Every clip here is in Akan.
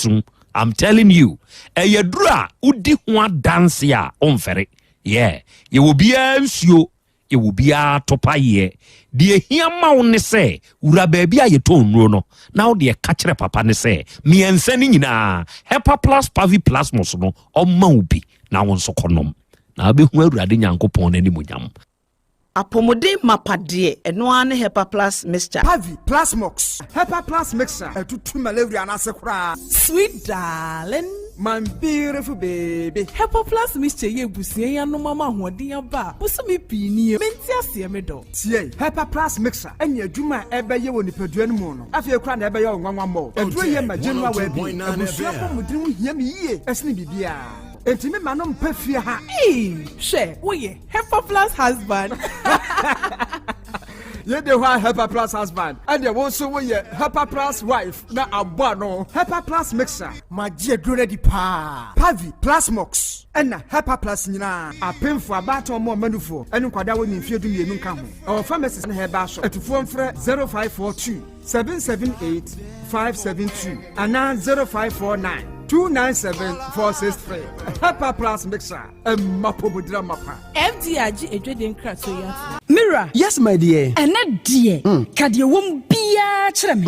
w'asom. I'm telling you, ɛyɛ duro a wodi ho adanse a ɔmfɛre. Yeah, yɛwɔ biara nsuo, yɛwɔ biara topayeɛ. Deɛ hia ma wo ne sɛ wura baabi a yɛtɔn nnuro no na wode ɛka kyerɛ papa ne sɛ mmiɛnsa no nyinaa, Hepa Plus, Pavi Plasmos no, ɔma wo bi na wo nso kɔnom na wobɛhu Awurade Nyankopɔn no animonyam. Apɔmuden mapa deɛ, ɛno ara ne Hepa Plus Mixture. Pavi Plasmox, Hepa Plus Mixture, ɛtutu malaria n'ase koraa. Sweet darling. My beautiful baby. Hepa Plus Mixture yɛ ebusua yi anom ama ahoɔden aba a bosome pii nie. Mente aseɛ, me dɔ. Tie, Hepa Plus Mixture ɛnyɛ adwuma a ɛbɛyɛ wɔ nipadua no mu no, afei koraa na ɛbɛyɛ wɔ nwanwa mmɔ. Aduro yɛ ma general well-being. Abusua pɔmuden ho hia me yie ɛsene biribiara. Enti me ma no mpɛ fie ha. Ee, hwɛ, woyɛ Hepa Plus husband. Yɛde hɔ a, Hepa Plus husband, ɛdeɛ wo nso woyɛ Hepa Plus wife na abɔ ano. Hepa Plus Mixture. Magye aduro no adi paa. Pavi Plasmox ɛna Hepa Plus nyinaa, apemfo, abaatan, ɔmo ɔmanufoɔ ɛne nkwadaa wɔ ne mfeɛ 12 nka ho. Ɛwɔ pharmacies ne herbal shop. Atufoɔ mfrɛ 0542 778 572 anaa 0549 297 463. Hepa Plus Mixture, ɛmma pomodira mapa. FDA agye edwede nkratoɔ yi ato. Mira. Yes, my dear. Ɛnɛ deɛ, ka deɛ wɔm biara kyerɛ me.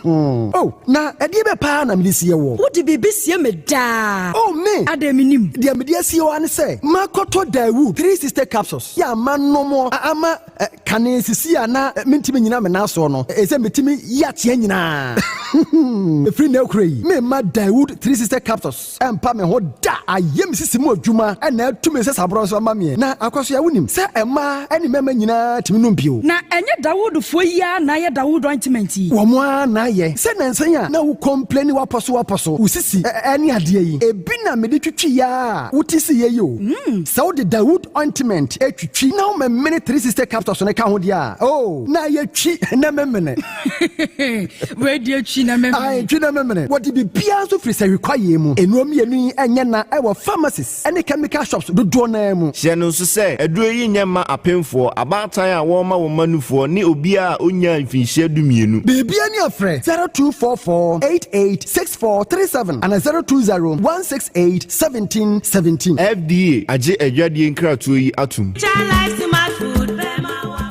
Oh, na ɛdeɛ bɛ paa na mede sie wɔ? Wode biribi sie me daa. Oh, me. Adɛn, menim? Deɛ mede asie wɔ ne sɛ makɔtɔ Dawu 360 capsules yɛ ama nomɔ ama kane sisi a na mentimi nyina me nan soɔ no, ɛsɛ metumi yi ateɛ nyinaa. Ɛfiri na akura yi, memma Dawood 360 capsules ɛmpa me ho da. Ayɛ me sisi mu adwuma ɛna atumi sɛ saborɔ nso ama meɛ. Na akɔso a, wonim sɛ ɛmaa ɛne mmarima nyinaa tumi nom bio. Na ɛnyɛ Dawoodfoɔ yi ara na ayɛ Dawood ointment yi? Wɔn ara na ayɛ. Sɛ nansan a na wo complain, wapɔ so wapɔ so, wo sisi ɛne adeɛ yi, ebi na mede twitwi ya a wote si yɛ yi o. Sɛ wode Dawood ointment etwitwi na womɛmene 360 capsules no ka ho deɛ a, oh, na yɛtwi na memene. Wei deɛ, twi na memene. Ae, twi na memene. Wɔde biribiara nso firi sɛ hwekwayeɛ mu. Nnuro mmienu yi ɛnyɛ na ɛwɔ pharmacies ɛne chemical shops dodoɔ naa mu. Hyɛ no nso sɛ aduro yi nyɛ mma apemfoɔ, abaatan a wɔrema wɔn mma nufoɔ ne obiara a ɔnyaa mfinhyia 12. Biribia ni afrɛ 0244 886437 ana 020 168 1717. FDA agye adwadeɛ nkratoɔ yi atom.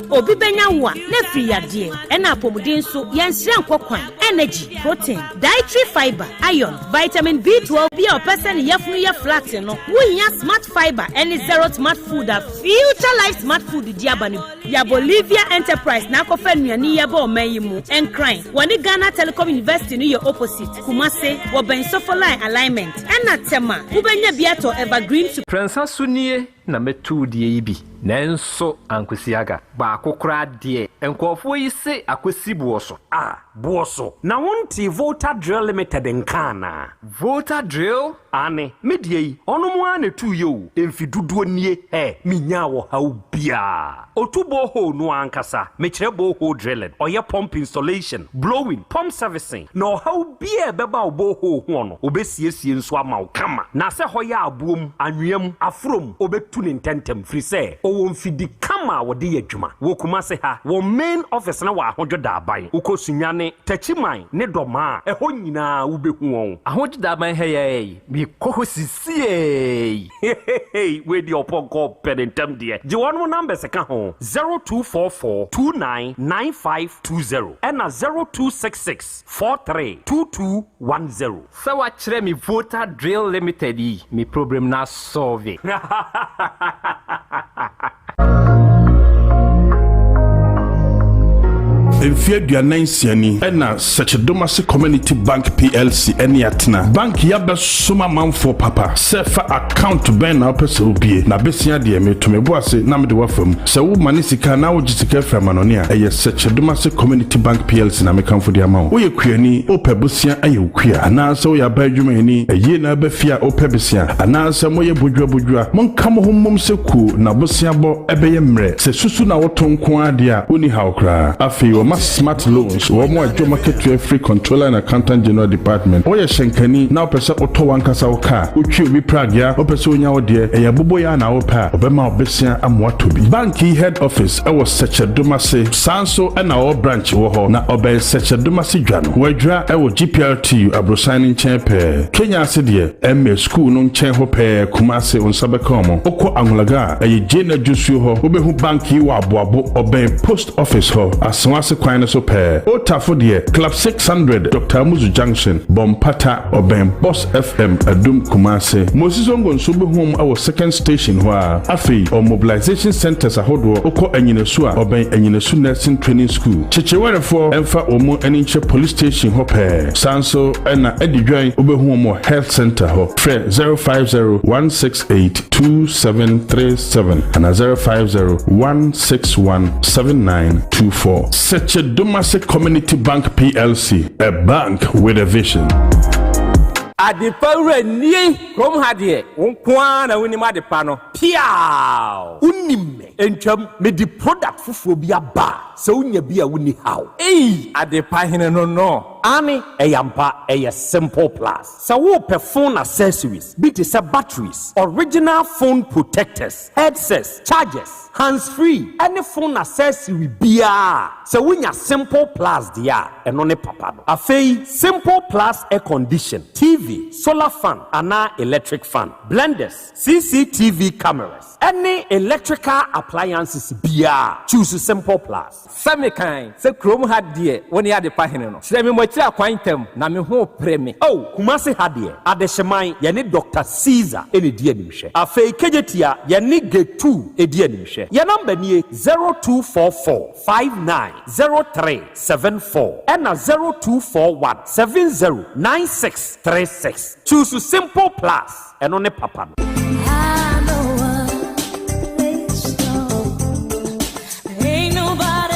Obi bɛnya wo a na afiri yadeɛ ɛna apɔmuden nso yɛnsrɛ nkɔ kwan. Energy, protein, dietary fiber, iron, vitamin B12 bi a ɔpɛ sɛ ne yafunu yɛ flat no, wohia Smart Fiber ɛne Zero Smart Food a Future Life Smart Food di aba no. Yɛ Bolivia Enterprise na akɔfa nnuane yi aba ɔman yi mu. Nkran, wɔne Ghana Telecom University no yɛ opposite. Kumase, wɔbɛn Sofoline alignment, ɛna Tɛma, wobɛnya bi atɔ Evergreen Super. Prɛnsa so nie na mɛtu deɛ yi bi, nanso ankosi aga baako koraa deɛ, nkurɔfoɔ yi se akɔsi boɔ so. A boɔ so na wonte Volta Drill Limited nka anaa? Volta Drill? Ane, me deɛ yi, ɔno mu ara na ɛtuu yɛ o. Mfi dodoɔ nie ɛ, menyaa wɔ haw biaa. Ɔtu borehole no ankasa, mekyerɛ borehole drilling, ɔyɛ pump installation, blowing, pump servicing, na ɔhaw biaa ɛbɛba wo borehole ho no, ɔbɛsiesie nso ama wo kama. Na sɛ hɔ yɛ aboɔ mu, anwea mu, aforo mu, ɔbɛtu ne ntɛntɛm, firi sɛ ɔwɔ mfidi kama a wɔde yɛ adwuma. Wɔ Kumase ha, wɔ main office no wɔ Ahodwo Daaban. Wokɔ Sunyane, Takyiman ne Dɔmaa a, ɛhɔ nyinaa wobɛhu wɔn. Ahodwo Daaban ha yɛ, mekɔ hɔ sisiei. Hehehe, wei deɛ, ɔpɔnkɔ pɛ ne ntɛm deɛ. Gye wɔn numbers ka ho: 0244 299520 ɛna 0266 432210. Sɛ wakyerɛ me Volta Drill Limited yi, me problem na solve. Mfeɛ 46 ni ɛna Sɛkyedomase Community Bank PLC ɛne atena bank yɛabɛsom amanfoɔ papa. Sɛ fa account bɛn na wopɛ sɛ wobie na bɛsia deɛ, meto me bo ase na mede woafa mu. Sɛ woma ne sika na wogye sika afiri amanɔne a, ɛyɛ Sɛkyedomase Community Bank PLC na mekamfo de ama wo. Woyɛ kuani, wopɛ bosea ayɛ wo kua, anaasɛ woyɛ aba adwumayɛni, ɛyie na aba fie a wopɛ besea, anaasɛ moyɛ bodwuabodwua, monka mo ho mmom sɛ kuo na bosea bɔ ɛbɛyɛ mmerɛ. Sɛ susu na woto nko ara deɛ a, wonni haw koraa. Afei ɔman Ɔma smart loans wɔn a adwuma ketewa firi Controller and Accountant General Department. Woyɛ hyɛnkani na wopɛ sɛ wotɔ w'ankasa wo kaa, wotwi obi pragea, wopɛ sɛ wonya wo deɛ, ɛyɛ aboboyaa na wopɛ a, ɔbɛma wo besia ama woatɔ bi. Bank yi head office ɛwɔ Sɛkyɛdomase, saa nso ɛna ɔwɔ branch wɔ hɔ na ɔbɛn Sɛkyɛdomase dwa no. Wadwira ɛwɔ GPRTU aborosan no nkyɛn pɛɛ. Kenya ase deɛ, ɛmɛ school no nkyɛn hɔ pɛɛ. Kumase wo nsa bɛka ɔmo. Wokɔ Anloga a, ɛyɛ Gyena Dwosuo hɔ, wobɛhu bank yi wɔ Aboabo, ɔbɛn post office hɔ, Asawase kwan no so pɛɛ. Otafo deɛ, Club 600, Dr Amuzu Junction, Bɔmpata, ɔbɛn Boss FM, Adum, Kumase. Moses Ongo nso wobɛhu wɔn wɔ Second Station hɔ a. Afei ɔ mobilization centers ahodoɔ, wokɔ Anyinasu a, ɔbɛn Anyinasu Nursing Training School. Kyekyewarefoɔ ɛmfa wɔn ani nkyɛ police station hɔ pɛɛ. Saa nso ɛna Adidwan, wobɛhu wɔn wɔ health center hɔ. Frɛ 050 168 2737 ana 050 161 7924. Sekyedumase Community Bank PLC, a bank with a vision. Adepa wura nie, kurom ha deɛ, wo nko ara na wonim adepa no. Piaw! Wonim me. Ntwam, mede product foforɔ bi aba a, sɛ wonya bi a wonni haw. Ei, adepa hene no. Ane, ɛyɛ ampa, ɛyɛ Simple Plus. Sɛ wopɛ phone accessories bi te sɛ batteries, original phone protectors, headsets, chargers, hands free, ɛne phone accessory biara, sɛ wonya Simple Plus deɛ a, ɛno ne papa no. Afei, Simple Plus air condition, TV, solar fan anaa electric fan, blenders, CCTV cameras, ɛne electrical appliances biara, choose Simple Plus. Sɛ mekan sɛ kurom ha deɛ, wo ne adepa hene no. Kyerɛ me mmɔkyerɛ akwan ntam na me ho pere me. Oh, Kumase ha deɛ, Adehyeman, yɛne Dr Caesar ɛne di animhwɛ. Afei Kejetia, yɛne Gate 2 ɛdi animhwɛ. Yɛn number nie: 0244 590374 ɛna 0241 709636. Choose Simple Plus, ɛno ne papa no. I know a place Ain't nobody.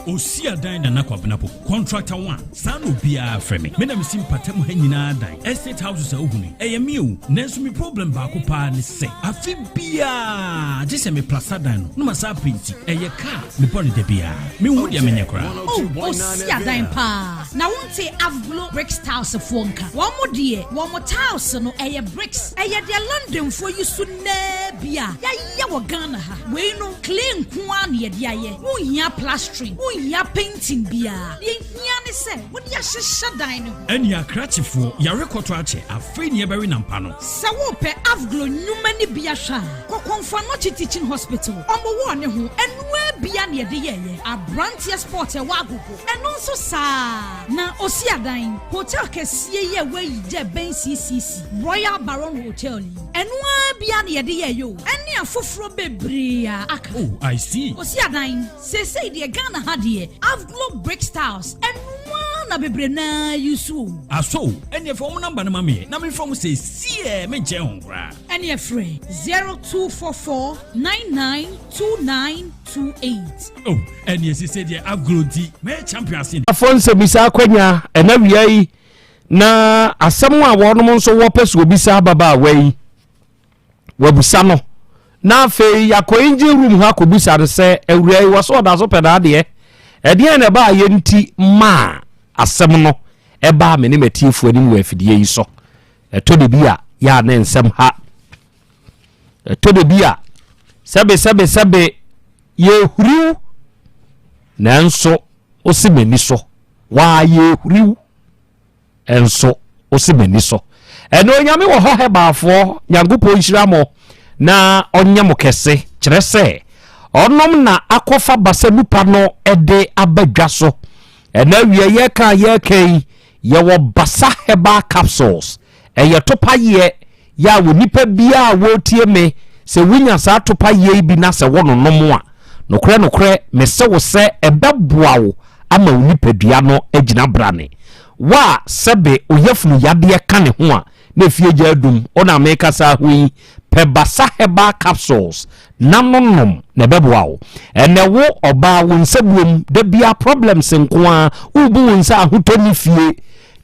Osi adan Nana Kwabena Poku, contractor one, saa na obiara frɛ me. Me na mesi mpatam ha nyinaa dan, estate houses a wohu no, ɛyɛ me o. Nanso me problem baako paa ne sɛ afe biaa gye sɛ me plaster dan no na masa paint. Ɛyɛ kaa mebɔ no da biara, mehu deɛ menyɛ koraa. Oh, osi adan paa na wonte Avglo Bricks Tiles foɔ nka? Wɔn mo deɛ, wɔn mo tiles no ɛyɛ bricks, ɛyɛ deɛ Londonfoɔ yi so naa bi a yɛayɛ wɔ Ghana ha. Wei no, clay nko ara na yɛde ayɛ. Wonhia plastering, wonhia painting biara. Deɛ hia ne sɛ wode ahyehyɛ dan no ho. Ɛne akrakyefoɔ yare kɔtɔ akyɛ, afei ne yɛbɛwe nampa no. Sɛ wopɛ Avglo nnwuma no bi ahwɛ a, kɔkɔmfa Nɔkye Teaching Hospital, ɔmo wɔ ne ho ɛnoa bia ne yɛde yɛɛyɛ. Aberanteɛ Sport ɛwɔ Agogo, ɛno nso saa. Na osi adan hotel kɛseɛ yi a wɔayi gye bɛn CCC Royal Baron Hotel yi, ɛnoa bia ne yɛde yɛɛyɛ o, ɛne afoforɔ bebree a aka. Oh, I see. Osi adan, seesei deɛ, Ghana ha deɛ, Avglo Brick Styles ɛnoa na bebree naa yi so o. Aso ɛneɛ fa wɔn number no ma meɛ na memfa mo sɛ siɛ menkyɛn ho koraa. Ɛne ɛfrɛ 0244 992928. Oh, ɛneɛ sɛ deɛ Avglo nti mɛyɛ champion ase. Afɔ nsɛmisa akwanya ɛna wia yi na asɛm a wɔnom nso wɔpɛ sɛ obisa ababaawa yi, wabusa no, na afei yɛakɔ engine room ha akɔbusa no sɛ awura yi wɔ so ɔda so pɛ naadeɛ, ɛdeɛn na ɛbaa yɛ nti maa asɛm no ɛbaa me ne matiefoɔ anim wɔ afidie yi so. Ɛtɔ de bi a yɛa ne nsɛm ha, ɛtɔ de bi a sɛbe sɛbe sɛbe yɛhuriw, nanso wosi m'ani so waa, yɛhuriw nso wosi m'ani so. Ɛna Onyame wɔ hɔ. Hɛbaafoɔ, Nyankopɔn nhyira mo na ɔnyɛ mo kɛse. Kyerɛ sɛ ɔnom na akɔfa basa nipa no ɛde aba dwa so. Ɛna awie yɛka yɛka yi, yɛwɔ Basa Herbal Capsules, ɛyɛ topa yɛ a wɔ nipa biara a wɔretie me sɛ wonya saa topa yɛ yi bi na sɛ wɔnonom a, nokorɛ nokorɛ mesɛ wo sɛ ɛbɛboa wo ama wo nipadua no agyina brane. Wa sɛbe oyafunu yadeɛ ka ne ho a na efie gya adum, ɔna mekasa ho yi, pɛ Basa Herbal Capsules na nonom na ɛbɛboa wo. Ɛnɛ wo ɔbaa, wo nsa buom da bia problems nko a wobu wo nsa, ahotɔ ne fie.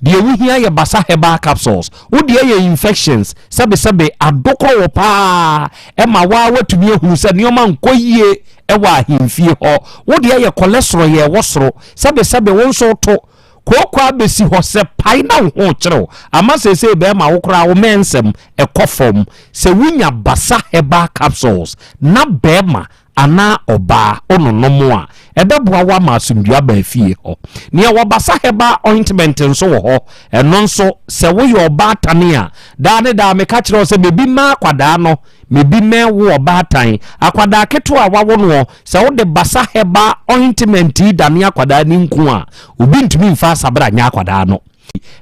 Deɛ wohia yɛ Basa Herbal Capsules. Wo deɛ yɛ infections, sɛbesɛbe, adokɔ wɔ paa, ɛma wo ara woatumi ahunu sɛ nneɛma nkɔ yie wɔ ahemfie hɔ. Wo deɛ yɛ cholesterol yɛ ɛwɔ soro, sɛbesɛbe, wo nso to kooko abɛsi hɔ sɛ pae na wo ho rekyere wo, ama seesei bɛrima wo koraa wo mɛnsɛm ɛkɔ fam. Sɛ wonya Basa Herbal Capsules na bɛrima anaa ɔbaa ononom a, ɛbɛboa wo ama asomdwoe aba afie hɔ. Nea ɛwɔ Basa Herbal Ointment nso wɔ hɔ. Ɛno nso, sɛ woyɛ ɔbaatan a, daa ne daa meka kyerɛ wo sɛ mebi mma akwadaa no, mebi mmɛn wo ɔbaatan. Akwadaa ketewa a wawo noɔ, sɛ wode Basa Herbal Ointment yi dane akwadaa no nku a, obi ntumi mfa asabra nyɛ akwadaa no.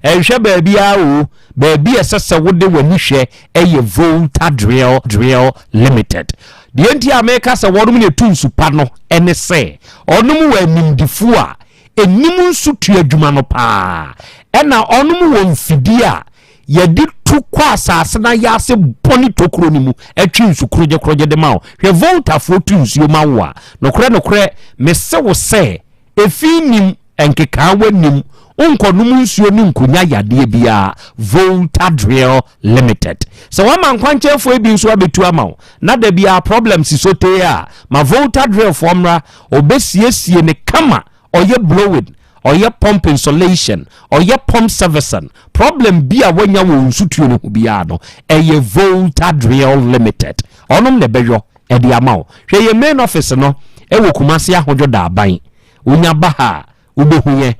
Ɛnhwɛ baabiara o, baabi a ɛsɛ sɛ wode w'ani hwɛ yɛ Volta Drill Drill Limited. Deɛ nti a meka sɛ wɔnom na ɛtu nsu pa no ne sɛ, wɔnom wɔ animdefoɔ a ɛnim nsu tu adwuma no paa, ɛna wɔnom wɔ mfidie a yɛde tu kɔ asase no ayaase bɔne tokuro no mu twe nsu korogyekorogye de ma wo. Hwɛ Voltafoɔ tu nsuo ma wo a, nokorɛ nokorɛ mese wo sɛ, Efi nnim, nkekaawa nnim, wonkɔnom nsuo no nkonya yadeɛ biara. Volta Drill Limited. Sɛ woama nkwankyɛnfoɔ yi bi nso abɛtu ama wo, na da biara problems sotee a, ma Volta Drill foɔ mmra, ɔbɛsiesie no kama, ɔyɛ blowing, ɔyɛ pump insulation, ɔyɛ pump servicing, problem bi a woanya wɔ wo nsutuo no ho biara no, ɛyɛ Volta Drill Limited. Ɔnom na ɛbɛyɔ de ama wo. Hwɛ yɛn main office no wɔ Kumasi Ahodwo Daaban. Wonya ba ha a, wobɛhu yɛn.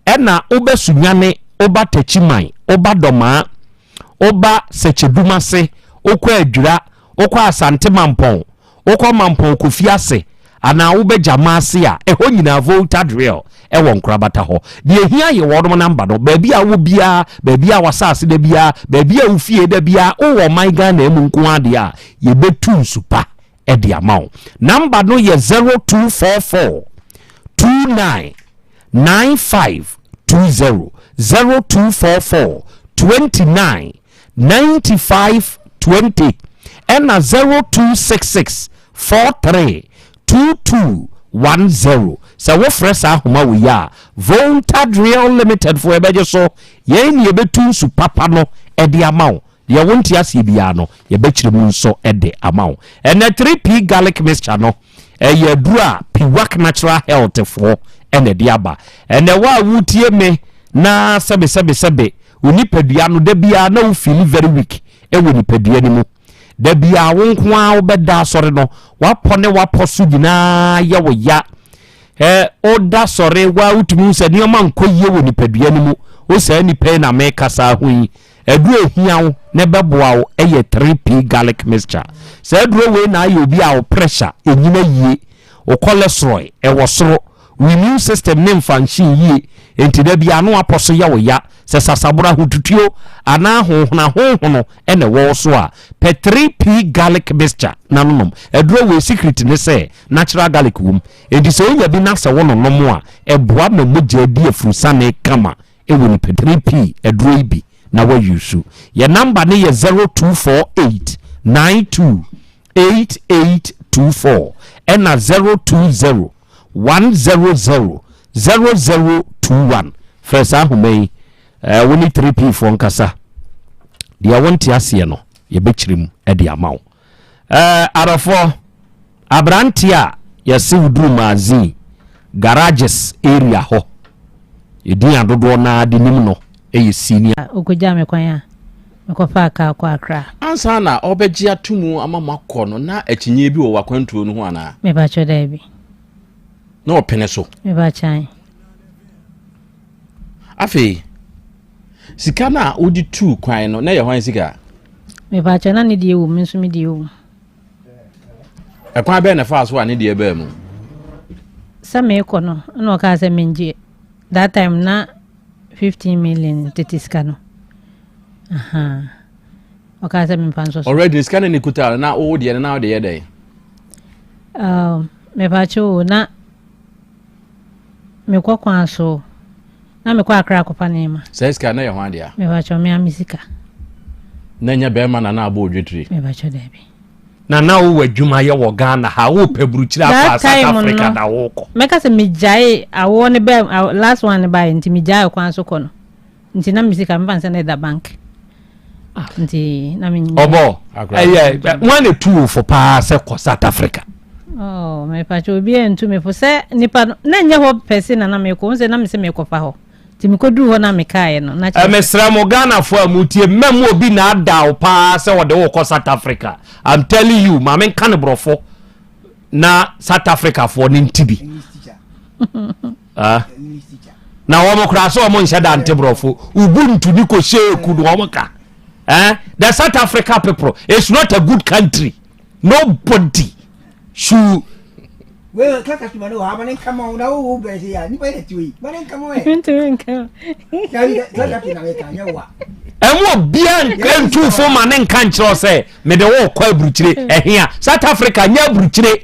Ɛna woba Sunyani, woba Takyiman, woba Dɔmaa, woba Sɛkyɛdumase, wokɔ Adwira, wokɔ Asante Mampɔn, wokɔ Mampɔn Kofi ase, anaa woba Gyama ase a, ɛhɔ nyinaa Volta Drill wɔ nkorabata hɔ. Deɛ ɛhia yɛ wɔnom namba no. Baabi a wowɔ biara, baabi a w'asaase da biara, baabi a wo fie da biara, wowɔ ɔman Ghana mu nko ara deɛ a, yɛbɛtu nsu pa de ama wo. Namba no yɛ 0244 29 95 20, 0244 29 95 20, ɛna 0266 43 22 10. Sɛ wofrɛ saa ahoma wei a, Volta Drill Limited foɔ yɛbɛgye so. Yɛn ne yɛbɛtu nsu papa no de ama wo. Deɛ wonte aseɛ biara no, yɛbɛkyerɛ mu nso de ama wo. Ɛnɛ 3P Garlic Mixture no, ɛyɛ aduro a Piwak Natural Health foɔ na ɛde aba. Ɛnɛ wo a wotie me na sɛbesɛbesɛbe wo nipadua no, da biara na wo feel very weak wɔ nipadua no mu. Da biara wo nko ara wobɛda asɔre no, w'apɔ ne w'apɔ so nyinaa yɛ wo ya. Ɛ woda sɔre wa wotumi hu sɛ nneɛma nkɔ yie wɔ nipadua no mu. Wo saa nipa yi na mekasa ho yi. Aduro a ehia wo na ɛbɛboa wo yɛ 3P garlic mixture. Saa aduro wei na ayɛ obi a wo pressure ɛnyina yie, wo cholesterol ɛwɔ soro, wo immune system ne mfanhyen yie, enti da biara ano apɔ so yɛ wo ya. Sɛ sasaboro, ahotutuo anaa honhonahonhono na ɛwɔ wo so a, pɛ 3P garlic mixture na nonom. Aduro wei secret ne sɛ natural garlic wom, enti sɛ wonya bi na sɛ wononom a, ɛboa ma mogya di afurusane kama. wɔ nipadua 3P aduro yi bi na wa use. Yɛ number no yɛ 0248 92 8824 ɛna 020 100 0021. Frɛ saa ahoma yi, eh, wo ne 3P foɔ nkasa. Deɛ wonte aseɛ no, yɛbɛkyerɛ mu de ama wo. Eh, adɔfoɔ, aberanteɛ a yɛse woduru Magazine garages area hɔ, edin a dodoɔ no ara de nim no yɛ Senior. Ɔkɔgyaa me kwan a, mekɔfaa kaa kɔɔ Accra. Ansa na ɔrebɛgye ato mu ama moakɔ no, na akyinnyeɛ bi wɔ w'akwantuo no ho anaa? Mepakyɛ daabi. Na ɔpene so? Mepakyɛ ae. Afei, sika no a wode tuu kwan no, na ɛyɛ hwan sika? Mepakyɛ na ne deɛ wɔ mu, nso me deɛ wɔ mu. Ɛkwan bɛn na ɛfaa so a ne deɛ baa mu? Sɛ meekɔ no, ɛna ɔkaa sɛ mengye. That time na 15 million tete sika no. Aha. Ɔkaa sɛ memfa nsɔ so. Already sika no ne kuta no na wo deɛ no na wode yɛ dɛn? Um, mepakyɛ o, na Mekɔ kwan so na mekɔ Accra akɔfa nneɛma. Saa sika na yɛ hwan dea? Mepakyɛw me ara me sika. Na ɛnyɛ bɛrima na na abɔ odwetire? Mepakyɛw daabi. Na na wowɔ adwuma yɛ wɔ Ghana ha, wopɛ burukyire akɔ a South Africa na wokɔ. Mɛka sɛ megyae awoɔ no bɛɛ last one no baeɛ nti megyae kwan so kɔ no. Nti na me sika mefa nsɛ na ɛda bank. Ah. Nti na me. Ɔbɔ ɛyɛ wɔn na etu wo fo paa sɛ kɔ South Africa. Oh, mepakyɛ obi antu me fo sɛ nipa no na nyɛ hɔ pɛse na na mekɔ sɛ na mesɛ mekɔfa hɔ nti mekɔduru hɔ na mekaeɛ no na kyerɛ Mesrɛ mo Ghanafoɔ a motie mma mu obi na ada wo paa sɛ ɔde wo kɔ South Africa. I'm telling you, maame nka ne borɔfo na South Africa foɔ ne nti bi. Ah. Na wɔn koraa sɛ wɔn nhyɛ da nte borɔfo. Ubuntu ni kò hyɛ eku na wɔn ka. Eh? The South Africa people, it's not a good country. Nobody should ɛmu obia ntu fo ma ne nka nkyerɛ sɛ mede wo kɔ aburukyire ɛhe a South Africa nyɛ aburukyire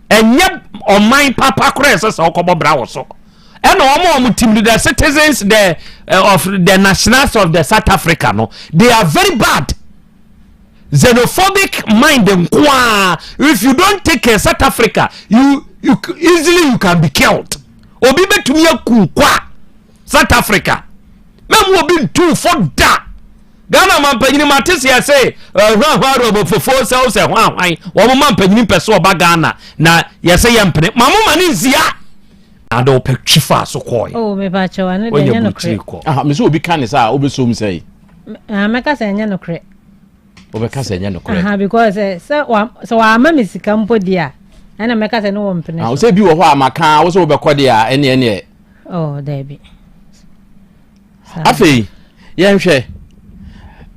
ɛnyɛ ɔman papa koraa ɛsɛ sɛ ɔkɔbɔ bra wɔ so ɛna wɔn a wɔn tim the citizens the uh, of the nationals of the South Africa no they are very bad xenophobic mind nkoaa if you don't take care South Africa you you easily you can be killed obi betumi aku kwa South Africa mɛmu obi ntu fo da Ghana mampanyini mate seɛ se hwahwa rɔbɔfofo sɛ wo sɛ hwahwan wɔn mampanyini mpɛ so ɔba Ghana na yɛsɛ yɛ mpene ma mo ma ne nsia na de ɔpɛ twi fa so kɔɛ. Oh, me pa kyɛw ano de ɛnyɛ nokorɛ. Ah, me sɛ obi ka ne sɛ a wobɛsom sɛ yi. Ah, mɛka sɛ ɛnyɛ nokorɛ. Wobɛka sɛ ɛnyɛ nokorɛ. Aha, because eh, sɛ wa sɛ wama me sika mpo deɛ a ɛna mɛka sɛ ne wɔ mpene ah, so. Sɛ bi wɔ hɔ a maka wo sɛ wobɛkɔ deɛ a ɛneɛ neɛ. Oh, daabi. Afei yɛnhwɛ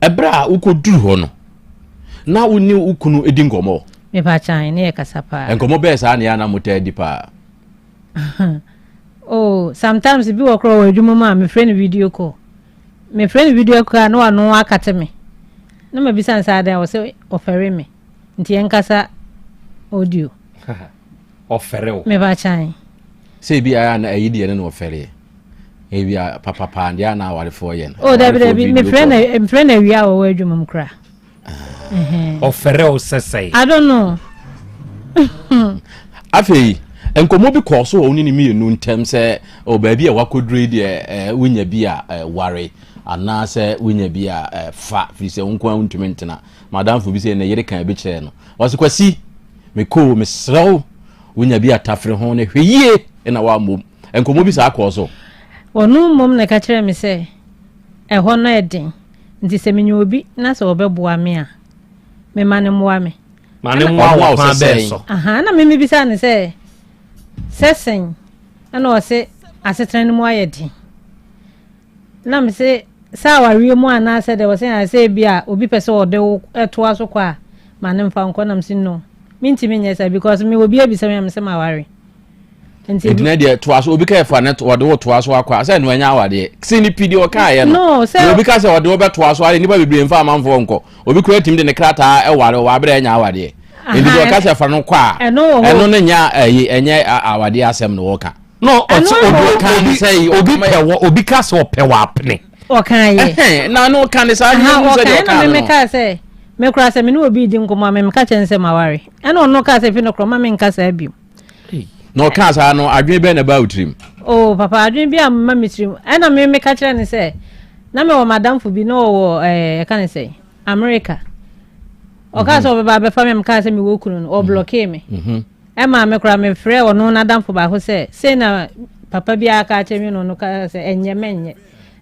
ɛberɛ a wokɔduru hɔ no na wo ne wo kunu di nkɔmmɔ. Mepa kyan ne yɛ kasa paa. Nkɔmmɔ bɛɛ saa ne yɛ ana motaa di paa. Oh, sometimes bi wɔ korɔ wɔ adwuma mu a mefrɛ no video call. Mefrɛ no video call a na wano akate me. Na mabisa no sɛ adɛn wɔ sɛ ɔfɛre me. Nti yɛnkasa audio. Ɔfɛre wo. Mepa kyan. Sɛ ebi ayɛ na ɛyi deɛ no na ɔfɛreɛ. Ebi a papapaa deɛ a na awarefoɔ yɛ no. Oh dabi dabi mefrɛ no mefrɛ no awia a wɔwɔ adwuma mu koraa. Ɔfɛre wo sɛ sɛn? I don't know. Afei nkɔmmɔ bi kɔɔ so wɔ wo ne ne mmienu ntam sɛ oh, baabi a wakɔduru yi deɛ eh, wonya bi a eh, ware anaasɛ wonya bi a eh, fa firi sɛ wo nko ara wontumi ntena. Madamfo bi sɛ ne yere kan bi kyerɛɛ no. Ɔse Kwasi, mekɔɔ mesrɛ wo wonya bi a tafere ho na hwɛ yie na woammom. Nkɔmmɔ bi saa kɔɔ so. Ɔno mmom na ɛka kyerɛɛ me sɛ ɛhɔ no yɛ den nti sɛ menya obi na sɛ ɔbɛboa me a, memma no mmoa me. Ma no mmoa wo kwan bɛn so? Aha, ɛna me mebisaa no sɛ, sɛ sɛn? Ɛna ɔse asetena no mu ayɛ den. Na me se sɛ awareɛ mu anaasɛ deɛ ɔse sɛ ebi a obi pɛ sɛ ɔde wo toa so kɔ a ma ne mfa nkɔ na me se no mentumi nyɛ saa because me obi abisa me a me se maware. Nti na deɛ toa so obi ka ɛfa ne ɔde wo toa so akɔ a sɛ ɛno ɛnyɛ awadeɛ si ne pi deɛ ɔka yɛ no na obi ka sɛ ɔde wo bɛtoa so ayɛ nipa bebree nfa amanfoɔ nkɔ obi kura tumi de ne krataa ɛware wɔ abere ɛnyɛ awadeɛ nti deɛ ɔka sɛ fa no kɔ a ɛno ne nya ɛyi ɛnyɛ awadeɛ asɛm na wɔka. No, ɔsɛ obi obi obi pɛ wɔ obi ka sɛ ɔpɛ wɔ apene. Ɔkan yɛ. Na no ɔka ne saa nyɛ mu sɛ deɛ ɔka no. Ɔkan na sɛ me kura sɛ me ne obi di nkɔmɔ a me meka kyɛn sɛ ma ware. Ɛna ɔno kaa sɛ fi no korɔ ma me nka saa bio. Na ɔkaa saa no adwene bɛn na ɛbaa wo tirim? Oh papa adwene bi a mma me tirim. Ɛna me meka kyerɛ ne sɛ na mewɔ madamfo bi na ɔwɔ ɛɛ ɛka ne sɛ America. Ɔkaa sɛ ɔbɛba abɛfa me a mekaa sɛ mewɔ kunu no ɔblɔkee me. Ɛmaa me koraa mefrɛɛ ɔno n'adamfo baako sɛ, sei na papa bi aka akyerɛ me na ɔno kaa sɛ ɛnyɛ mɛnyɛ.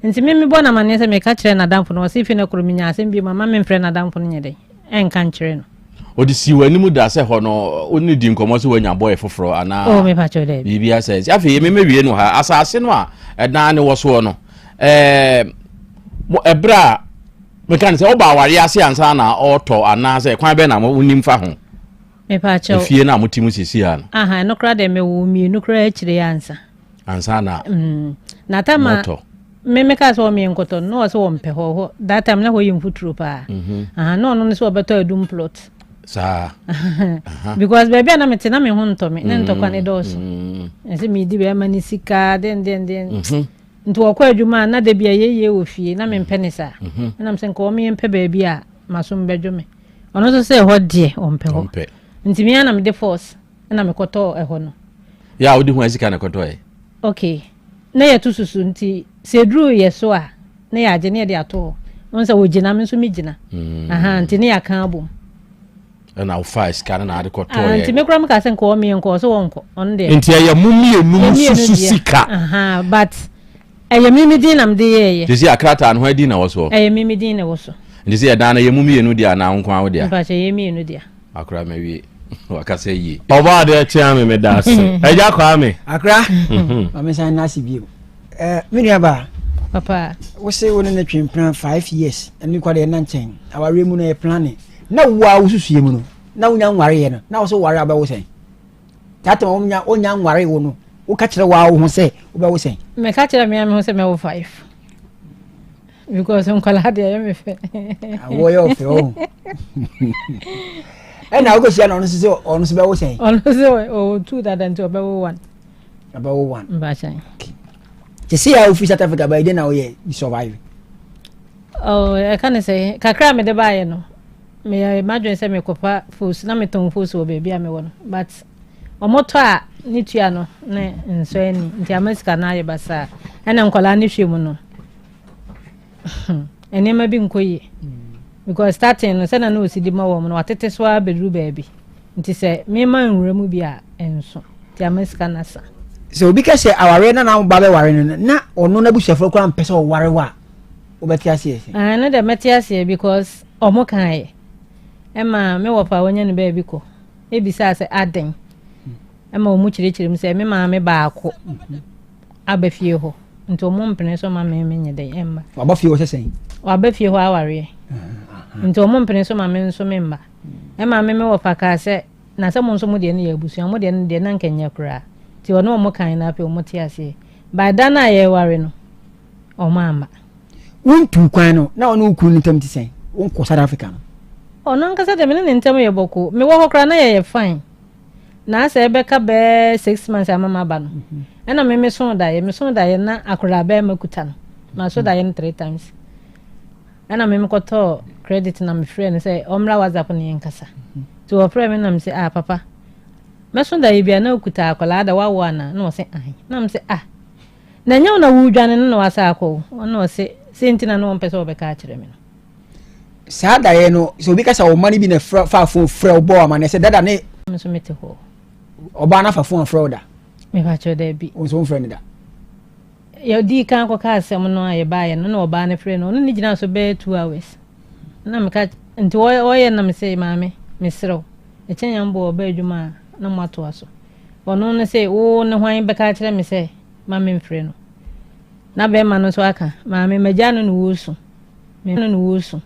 Nti me mebɔ no amanneɛ sɛ meka kyerɛɛ n'adamfo no, ɔse fi no koro menya asɛm bio ma memfrɛ n'adamfo no nyɛ dɛn ɛnka nkyerɛ no. Ɔde sii w'anim da sɛ hɔ no wo ne di nkɔmmɔ sɛ woanya bɔe foforɔ anaa Oh, mepa kyɛw daabi. biribi asɛ. Nti afei memɛwie no ha, asase no a ɛdan ne wɔ soɔ no, ɛɛ, ɛberɛ a meka no sɛ woba awareɛ ase ansa na ɔretɔ anaasɛ kwan bɛn na wonim fa ho? Mepaakyɛw. Efie no a mote mu seesei ara no. Aha, ɛno koraa deɛ mewoo mmienu koraa akyire ansa. Ansa na. Mm. Na tama. Motɔ. Me me kaa sɛ wɔn yɛ nkɔtɔ no, na wɔsɛ wɔn mpɛ hɔ hɔ. That time na hɔ yɛ mfuturo paa. Mm -hmm. Aha, na ɔno no sɛ ɔbɛtɔ adum plot. Saa. Because baabi a na mete na me ho ntɔ me, na ntɔkwa ne dɔɔso. Mm. Ɛsɛ medi bɛrima ne sika, den den den. Mm -hmm. Nti wɔkɔ adwuma a na da bi a yɛyie wɔ fie na mempɛ ne saa. Mm -hmm. Ɛnam sɛ nka wɔn yɛ mpɛ baabi a masom bɛdwo me. Ɔno nso sɛ ɛhɔ deɛ ɔmpɛ hɔ. Nti me ara na mede force na mekɔtɔɔ ɛhɔ no. Yɛ a wode ho sika na ɛkɔtɔɛ? Okay. Na yɛto susu nti sɛ ɛduru yɛ so a. ne yɛagye ne yɛde ato hɔ. Wohu sɛ wɔgyina, me nso megyina. Aha, nti ne yɛaka abom. Ɛna wofaa sika no na ade kɔtɔɔ ah, yɛ. Nti me koraa meka sɛ nkɔ ɔmeɛ nkɔ ɔsɛ wɔnkɔ ɔno deɛ. Nti ɛyɛ mo mmienu mo susu sika. Aha, but ɛyɛ me me din na mede yɛɛyɛ. Sisi akrataa no hwan din na ɛwɔ soɔ? Ɛyɛ me me din na ɛwɔ so. Nti sɛ yɛdan no ɛyɛ mo mmienu deɛ anaa wo nko ara wo dea? Mpakyɛ ɛyɛ mmienu dea. Akora mawie wakasa yie. Ɔbɔ adeɛ kyea me meda ase. Agya Kwame. Akora, mhm. ma me nsan nase bio. Eh, me nua baa. Papa. Wo se wo ne ne twe mpena 5 years, ɛne kwa deɛ ɛna nkyɛn. Awareɛ mu no yɛ planning. Na wo a wosusuiɛ mu no, na wonya nwareeɛ no, na wo sɛ woware a wobɛwo sɛn? That time wonya wonya nwaree wo no, woka kyerɛ wo a wo ho sɛ wobɛwo sɛn? Meka kyerɛ me a me ho sɛ mɛwo 5. Because nkwadaa deɛ ɛyɛ me fɛ. Awɔ yɛ ɔfɛ ɔho. Ɛna wokɔhyia na ɔno nso sɛ ɔno nso bɛwo sɛn? Ɔno nso ɔwɔ two dada nti ɔbɛwo one. Ɔbɛwo one. Mbakyɛn. Te sɛ a wofi South Africa bɛyɛ dɛn na woyɛ you survive? Oh, ɛka ne sɛ kakra a mede baeɛ no meyɛ m'adwene sɛ mekɔfa fos na metɔn fos wɔ baabi a mewɔ no but wɔtɔ a ne tua no ne nsɔ ani nti ama sika no ayɛ basaa ɛna nkwadaa no hwɛ mu no nneɛma bi nkɔ yie because starting no sɛnea na ɔsi di ma wɔn no watete so ara bɛduru baabi nti sɛ mema nwura mu bi a ɛnso nti ama sika no asa. Sɛ obi ka sɛ awareɛ na na ba bɛware no na ɔno n'abusuafoɔ koraa mpɛ sɛ ɔware wo a wobɛte aseɛ sɛ? Ɛno deɛ mɛte aseɛ because ɔmo kaeɛ ɛma me wɔfa a wanya no baabi kɔ ebisaa sɛ adɛn ɛma ɔmo kyerɛkyerɛ mu sɛ me maame baako aba fie hɔ nti ɔmo mpene so ma me menyɛ dɛn ɛmma. Waba fie hɔ sɛ sɛn? Waba fie hɔ awareɛ nti ɔmo mpene so ma me nso me mma ɛma me me wɔfa kaa sɛ na sɛ mo nso mo deɛ no yɛ abusua mo deɛ no deɛ na nka nyɛ koraa nti ɔne ɔmo kan na afei ɔmo te aseɛ by da no a yɛware no ɔmo amma. Wontuu kwan no na ɔne wo kunu no ntam te sɛn? Wonkɔ South Africa no? Ɔno ankasa deɛ me ne ne ntam yɛ bɔkoo mewɔ hɔ koraa na yɛyɛ fine. Na asɛ ɛbɛka bɛɛ 6 months ama maba no ɛna me mesoo daeɛ mesoo daeɛ na akwadaa bɛrima kuta no maso daeɛ no 3 times ɛna me mekɔtɔɔ credit na mefrɛ no sɛ ɔmmra whatsapp no yɛnkasa nti wɔfrɛ me na me sɛ ah papa mɛso daeɛ bia na okuta akwadaa da wawo ana na ɔsɛ ahe na me sɛ ah na ɛnyɛ wo na wodwane no na wasa akɔ wo ɔna ɔsɛ sɛ nti na na ɔmpɛ sɛ ɔbɛka akyerɛ me no Saa daeɛ no, sɛ obi ka sɛ ɔma no bi na ɛfrɛ fa fon frɛ wo bɔ amanneɛ sɛ dada ne. Nso mete hɔ. Ɔbaa no afa fon afrɛ wo da. Mepakyɛ daabi. Wo nso womfrɛ no da. Yɛdii kan kɔka asɛm no a yɛbaeɛ no na ɔbaa no frɛ no ɔno ne gyina so bɛyɛ 2 hours na meka nti ɔyɛ na mesɛ maame meserɛ wo ɛkyɛn yɛn bɔ ɔba adwuma a na moatoa so ɔno no sɛ wo ne hwan bɛka akyerɛ me sɛ ma memfrɛ no na bɛrima no nso aka maame magya no ne wɔresu Me no na ɔresu.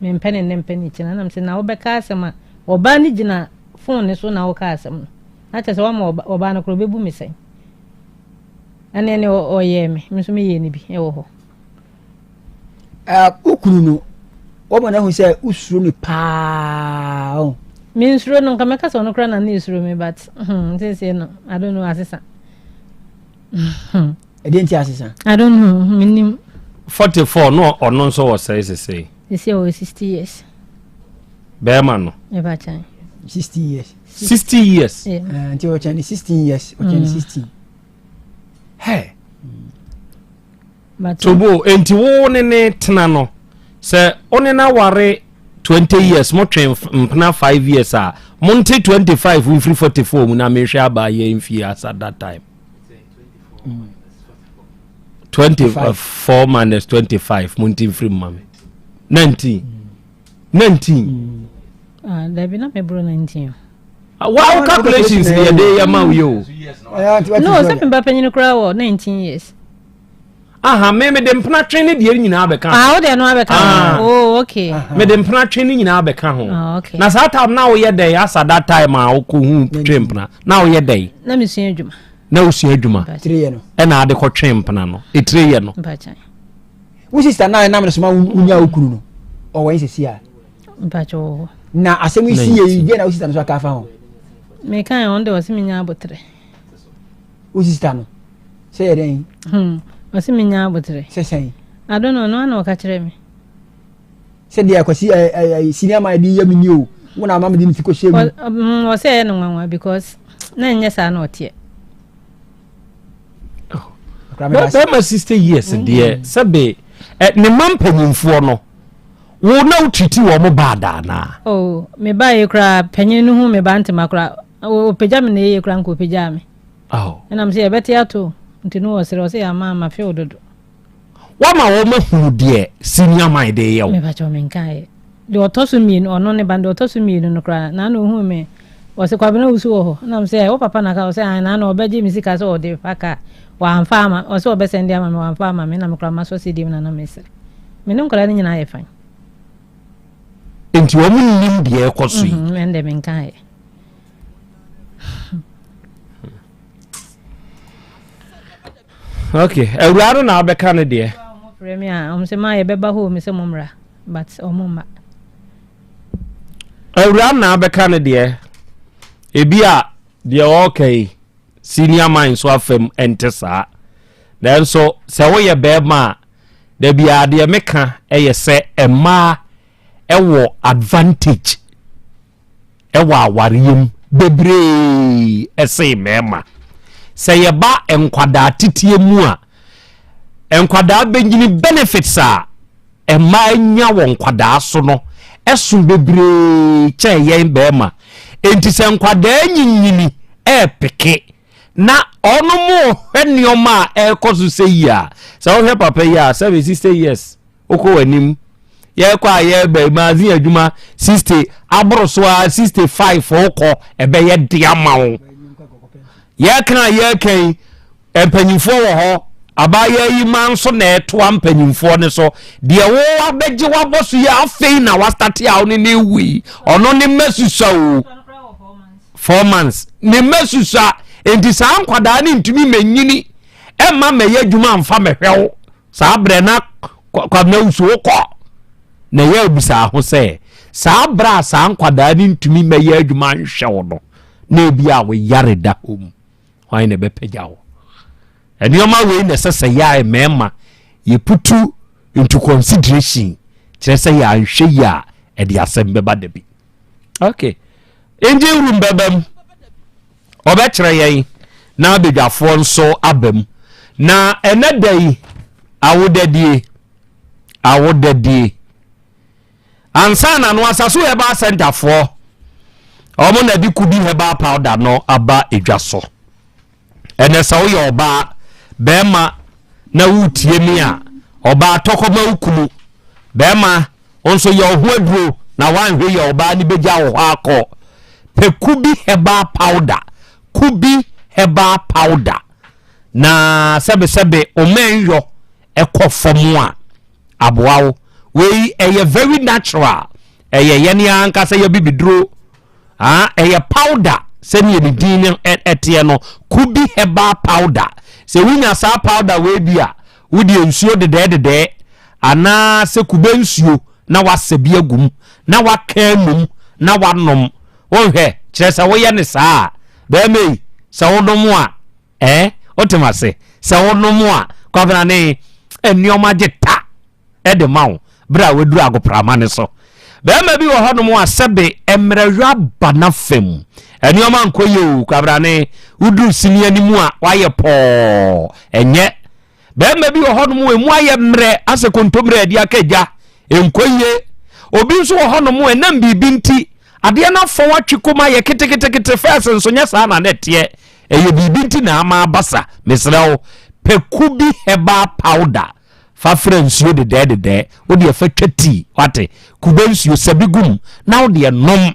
Mempɛ ne nnɛ mpɛ ne kyina. Na mese na wobɛka asɛm a ɔbaa no gyina phone no so na woka asɛm no. Na kyerɛ sɛ wama ɔbaa no koraa ɔbɛbu me sɛn. Ɛne ne ɔyɛɛ me, me nso meyɛɛ no bi wɔ hɔ. Wo kunu no, wɔma no ahu sɛ wosuro no paa o. Mensuro no, nka mɛka sɛ ɔno koraa na na ɛsuro me but hmm, seesei no, I don't know, asesa. Ɛdeɛ nti asesa? I don't know, menim. 44 no ɔno nso wɔ sɛe sesei. Sesei ɔwɔ 60 years. Bɛrima no. Ɛba kyɛn. 60 years. 60 years. Yeah. Uh, nti ɔkyɛn ne 16 years, ɔkyɛn ne 16. Mm. Hey. Mm. Tobo, enti wo ne ne tena no, sɛ wo ne no aware 20 years, motwe mpena 5 years a, monte 25 mfiri 44 mu na mehwɛ abaa yɛ mfie as at that time. 24 minus 25 monte mfiri mu ma me 19 19 ah, dabi na meboro 19 wow calculations ni yɛde yɛ ma wo yɛ o no sɛ meba panyin koraa wɔ 19 years aha me mede mpena twe ne deɛ nyinaa bɛka ah wo deɛ no abɛka ho ah. oh okay mede mpena twe ne nyinaa bɛka ho ah, okay na saa time na woyɛ dɛn asa that time a wokɔ hu twe mpena na woyɛ dɛn na mesua adwuma na wosua adwuma ɛna ade kɔ twe mpena no etire yɛ no wo sister na nam ne soma wonya wo kunu no ɔwɔ yɛ sisi a na asɛm yi si yɛ yi deɛ na wo sister no so aka afa ho meka ɔno deɛ ɔse menya aboterɛ wo sister no sɛ yɛ dɛn hmm. ɔse menya aboterɛ sɛ sɛn I don't know no ana ɔka kyerɛ me sɛ deɛ akwasi ɛ ɛ sini ama yɛde yɛ me ni o wo na ama me de me ti kɔhyɛ mu mm, ɔsɛ ɛyɛ no nwanwa because na ɛnyɛ saa na ɔteɛ bɛrima 60 years deɛ sɛbe. Ne mma mpanyinfoɔ no, wo na wo treat wɔn bad anaa? Oh, me ba yi koraa, panyin no hu me ba ntema koraa, ɔpagya me na eye koraa nka ɔpagyaa me. Oh. Ɛna me sɛ yɛbɛte ato, nti no wɔsrɛ, ɔsɛ yɛama ama few dodo. Woama wɔn ahunu deɛ senior man de reyɛ wo. Mepakyɛw menkaeɛ. Deɛ ɔtɔ so mmienu, ɔno ne ba no, deɛ ɔtɔ so mmienu no koraa, naano ohuu me, ɔse Kwabena Owusu wɔ hɔ? Ɛna mesɛ, wo papa na ka? Ɔse aane, naano ɔbɛgye me sika sɛ ɔde fa kaa, wamfa ama, ɔse ɔbɛsɛnde ama me, wamfa ama me, ɛna me koraa masɔ CD mu na na mesere. Me ne nkwadaa no nyinaa yɛ fine. Nti wɔn nnim deɛ ɛrekɔ so yi? Mhm, ɛnde menkaeɛ. Ok, awuraa no na abɛka ne deɛ. Wɔn frɛ me a, wɔn sɛ maa yɛbɛba hɔ me sɛ mo mmra, but wɔn mma. Awuraa no na abɛka ne deɛ. Ebi a deɛ ɔreka yi, senior man nso afam ɛnte saa. Nanso sɛ woyɛ bɛrima a, da biara deɛ meka ɛyɛ sɛ mmaa ɛwɔ advantage. wɔ awareɛ mu bebree sen mmarima. Sɛ yɛba nkwadaa teteɛ mu a, nkwadaa bɛnyini benefits a mmaa nya wɔ nkwadaa so no ɛso bebree kyɛn yɛn barima. Enti sɛ nkwadaa nyinyini ɛɛpeke na ɔno mo hwɛ nneɛma a ɛrekɔ so sɛ yi a, sɛ wohwɛ papa yi a, sɛbe 60 years Wokɔ w'anim. Yɛkɔ a yɛreba yi, magazine adwuma 60 aboro so a 65 wokɔ ɛbɛyɛ de ama wo. Yɛka a yɛreka yi, mpanyinfoɔ wɔ hɔ, abaayewa yi ma nso na ɛtoa mpanyinfoɔ no so. Deɛ wo abɛgye wabɔ so yi afei na wastate a wo ne ne wu yi, ɔno ne mma susua o. 4 months ne mma susua, nti saa nkwadaa ne ntumi mɛnyini ɛmma mɛyɛ adwuma mfa mɛhwɛ wo. Saa berɛ na Kwabena Wusu wokɔ na ɛyɛ abisaa ho sɛ saa berɛ a saa nkwadaa no ntumi mmɛyɛ adwuma nhwɛ wo no na ebi a woyare da hɔ mu hwan na ɛbɛpagya wo? Nneɛma wei na ɛsɛ sɛ yɛ a mmarima yɛputu into consideration, kyerɛ sɛ yɛanhwɛ yi a ɛde asɛm bɛba da bi. Okay, engine room bɛba mu. Ɔbɛkyerɛ yɛn na abadwafoɔ nso aba mu. Na ɛnɛ da yi, awodadie, awodadie. Ansa na no Asaso Herbal Center foɔ, wɔn na de Kubi Herbal Powder no aba edwa so. Ɛnɛ sɛ woyɛ ɔbaa, bɛrima na woretie me a, ɔbaa tɔkɔma wo kunu, bɛrima Wo nso yɛ wo ho aduro na woanhwɛ yie a ɔbaa no bɛgya wo hɔ akɔ. Pɛ Kubi herbal powder, Kubi herbal powder, na sɛbesɛbe wo mmɛn yɔ kɔ fam a, aboa wo. Wei ɛyɛ very natural, ɛyɛ yɛn ankasa yɛ bibiduro. Ah, ɛyɛ powder sɛdeɛ ne din no ɛteɛ no, Kubi herbal powder. Sɛ wonya saa powder wei bi a, wodeɛ nsuo dedɛɛdedɛɛ anaa sɛ kube nsuo na wasɛ bi agu mu na waka anum na wanom. Wonhwɛ, kyerɛ sɛ woyɛ ne saa a, bɛrima yi, sɛ wonom a, ɛɛ, wotem ase, sɛ wonom a, Kwabena ne nneɛma gye ta de ma wo berɛ a waduru agoprama no so. Bɛrima bi wɔ hɔnom a sɛbe mmerɛyɔ aba n'afa mu. Nneɛma nkɔ yie o, Kwabena ne woduru sini anim a wayɛ pɔɔ, ɛnyɛ. Bɛrima bi wɔ hɔnom a emu ayɛ mmerɛ asɛ kontomire a yɛde aka gya, ɛnkɔ yie. Obi nso wɔ hɔnom a ɛnam biribi nti, adeɛ no afɔn atwe kɔm ayɛ keteketekete, fɛs nso nyɛ saa na na ɛteɛ. Ɛyɛ biribi nti na ama aba sa. Mesrɛ wo, pɛ Kubi herbal powder fa fra nsuo dedɛɛdedɛɛ, wo deɛ fa twa tii, wate, kube nsuo, sɛ bi gu mu na wo deɛ nom,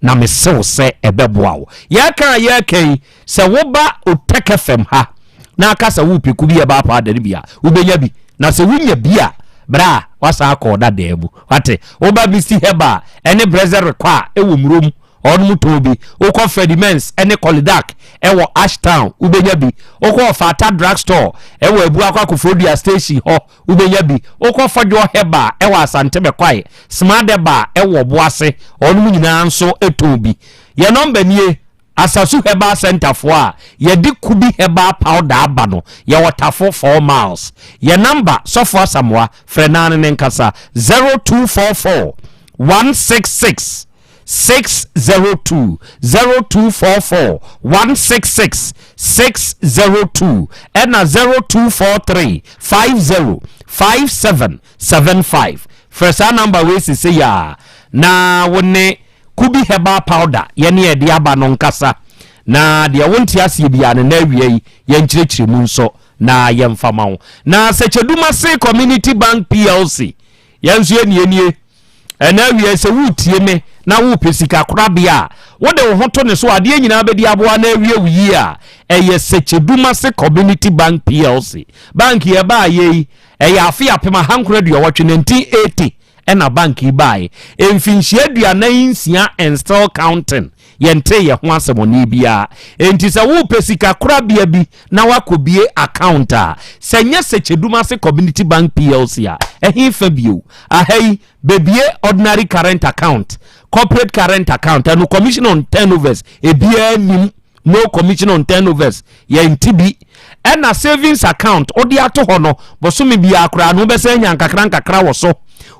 na mese wo sɛ ɛbɛboa wo. Yɛreka a yɛreka yi, sɛ woba Otec FM ha na aka sɛ worepɛ kube herbal powder no bi a, wobɛnya bi. Na sɛ wonya bi a, berɛ a woasan akɔ ɔdadaa mu, wate. Woba Misty Herbal ne Brɛsɛ Rekɔ a ɛwɔ Murom, Wɔnom tɔn bi. Wokɔ Fredimens ne Colidac wɔ Ashtown, wobɛnya bi. Wokɔ Ɔfata Drug Store wɔ Abuakwa Koforidua Station hɔ, wobɛnya bi. Wokɔ Fɔdwoɔ Herbal wɔ Asante Bɛkwae, Smart Herbal wɔ Ɔboase, wɔnom nyinaa nso tɔn bi. Yɛn nɔmba nie, Asasu Herbal Centre foɔ a yɛde Kubi Herbal Powder aba no, yɛwɔ Tafo 4 Miles. Yɛn nɔmba, Sɔfo Asamoah, frɛ naa ne ne nkasa, 0244 166. 602, 0244 166 602 ɛna 0243 50 57 75. Frɛ saa number wei sesei a na wo ne Kubi Herbal Powder yɛne yɛde aba no nkasa, na deɛ wonte aseɛ biara no na awia yi yɛnkyerɛkyerɛ mu nso na yɛmfa ma wo. Na Sɛkyɛdumase Community Bank PLC yɛn nso yɛnie nie. Ɛna awia sɛ woretie me na worepɛ sika korabea a wode wo ho to ne so adeɛ nyinaa bɛdi aboa na awie wo yie a, ɛyɛ Sɛkyɛdumase Community Bank PLC. Bank yi ɛbaa yei ɛyɛ afe 1980, 1980 ɛna bank yi baeɛ. Mfinhyia 46 and still counting. Yɛntee yɛn ho asɛmɔne biara. Enti sɛ worepɛ sika korabea bi na woakɔbue account a, sɛ nyɛ Sɛkyɛdumase Community Bank PLC a, ɛhe fa bio? Aha yi, bɛbue ordinary current account, corporate current account, ɛno commission on turnovers, ebiara nnim. No commission on turnovers, yɛnte bi. Ɛna savings account, wode ato hɔ no, bosome biara koraa no wobɛsan anya nkakra nkakra wɔ so.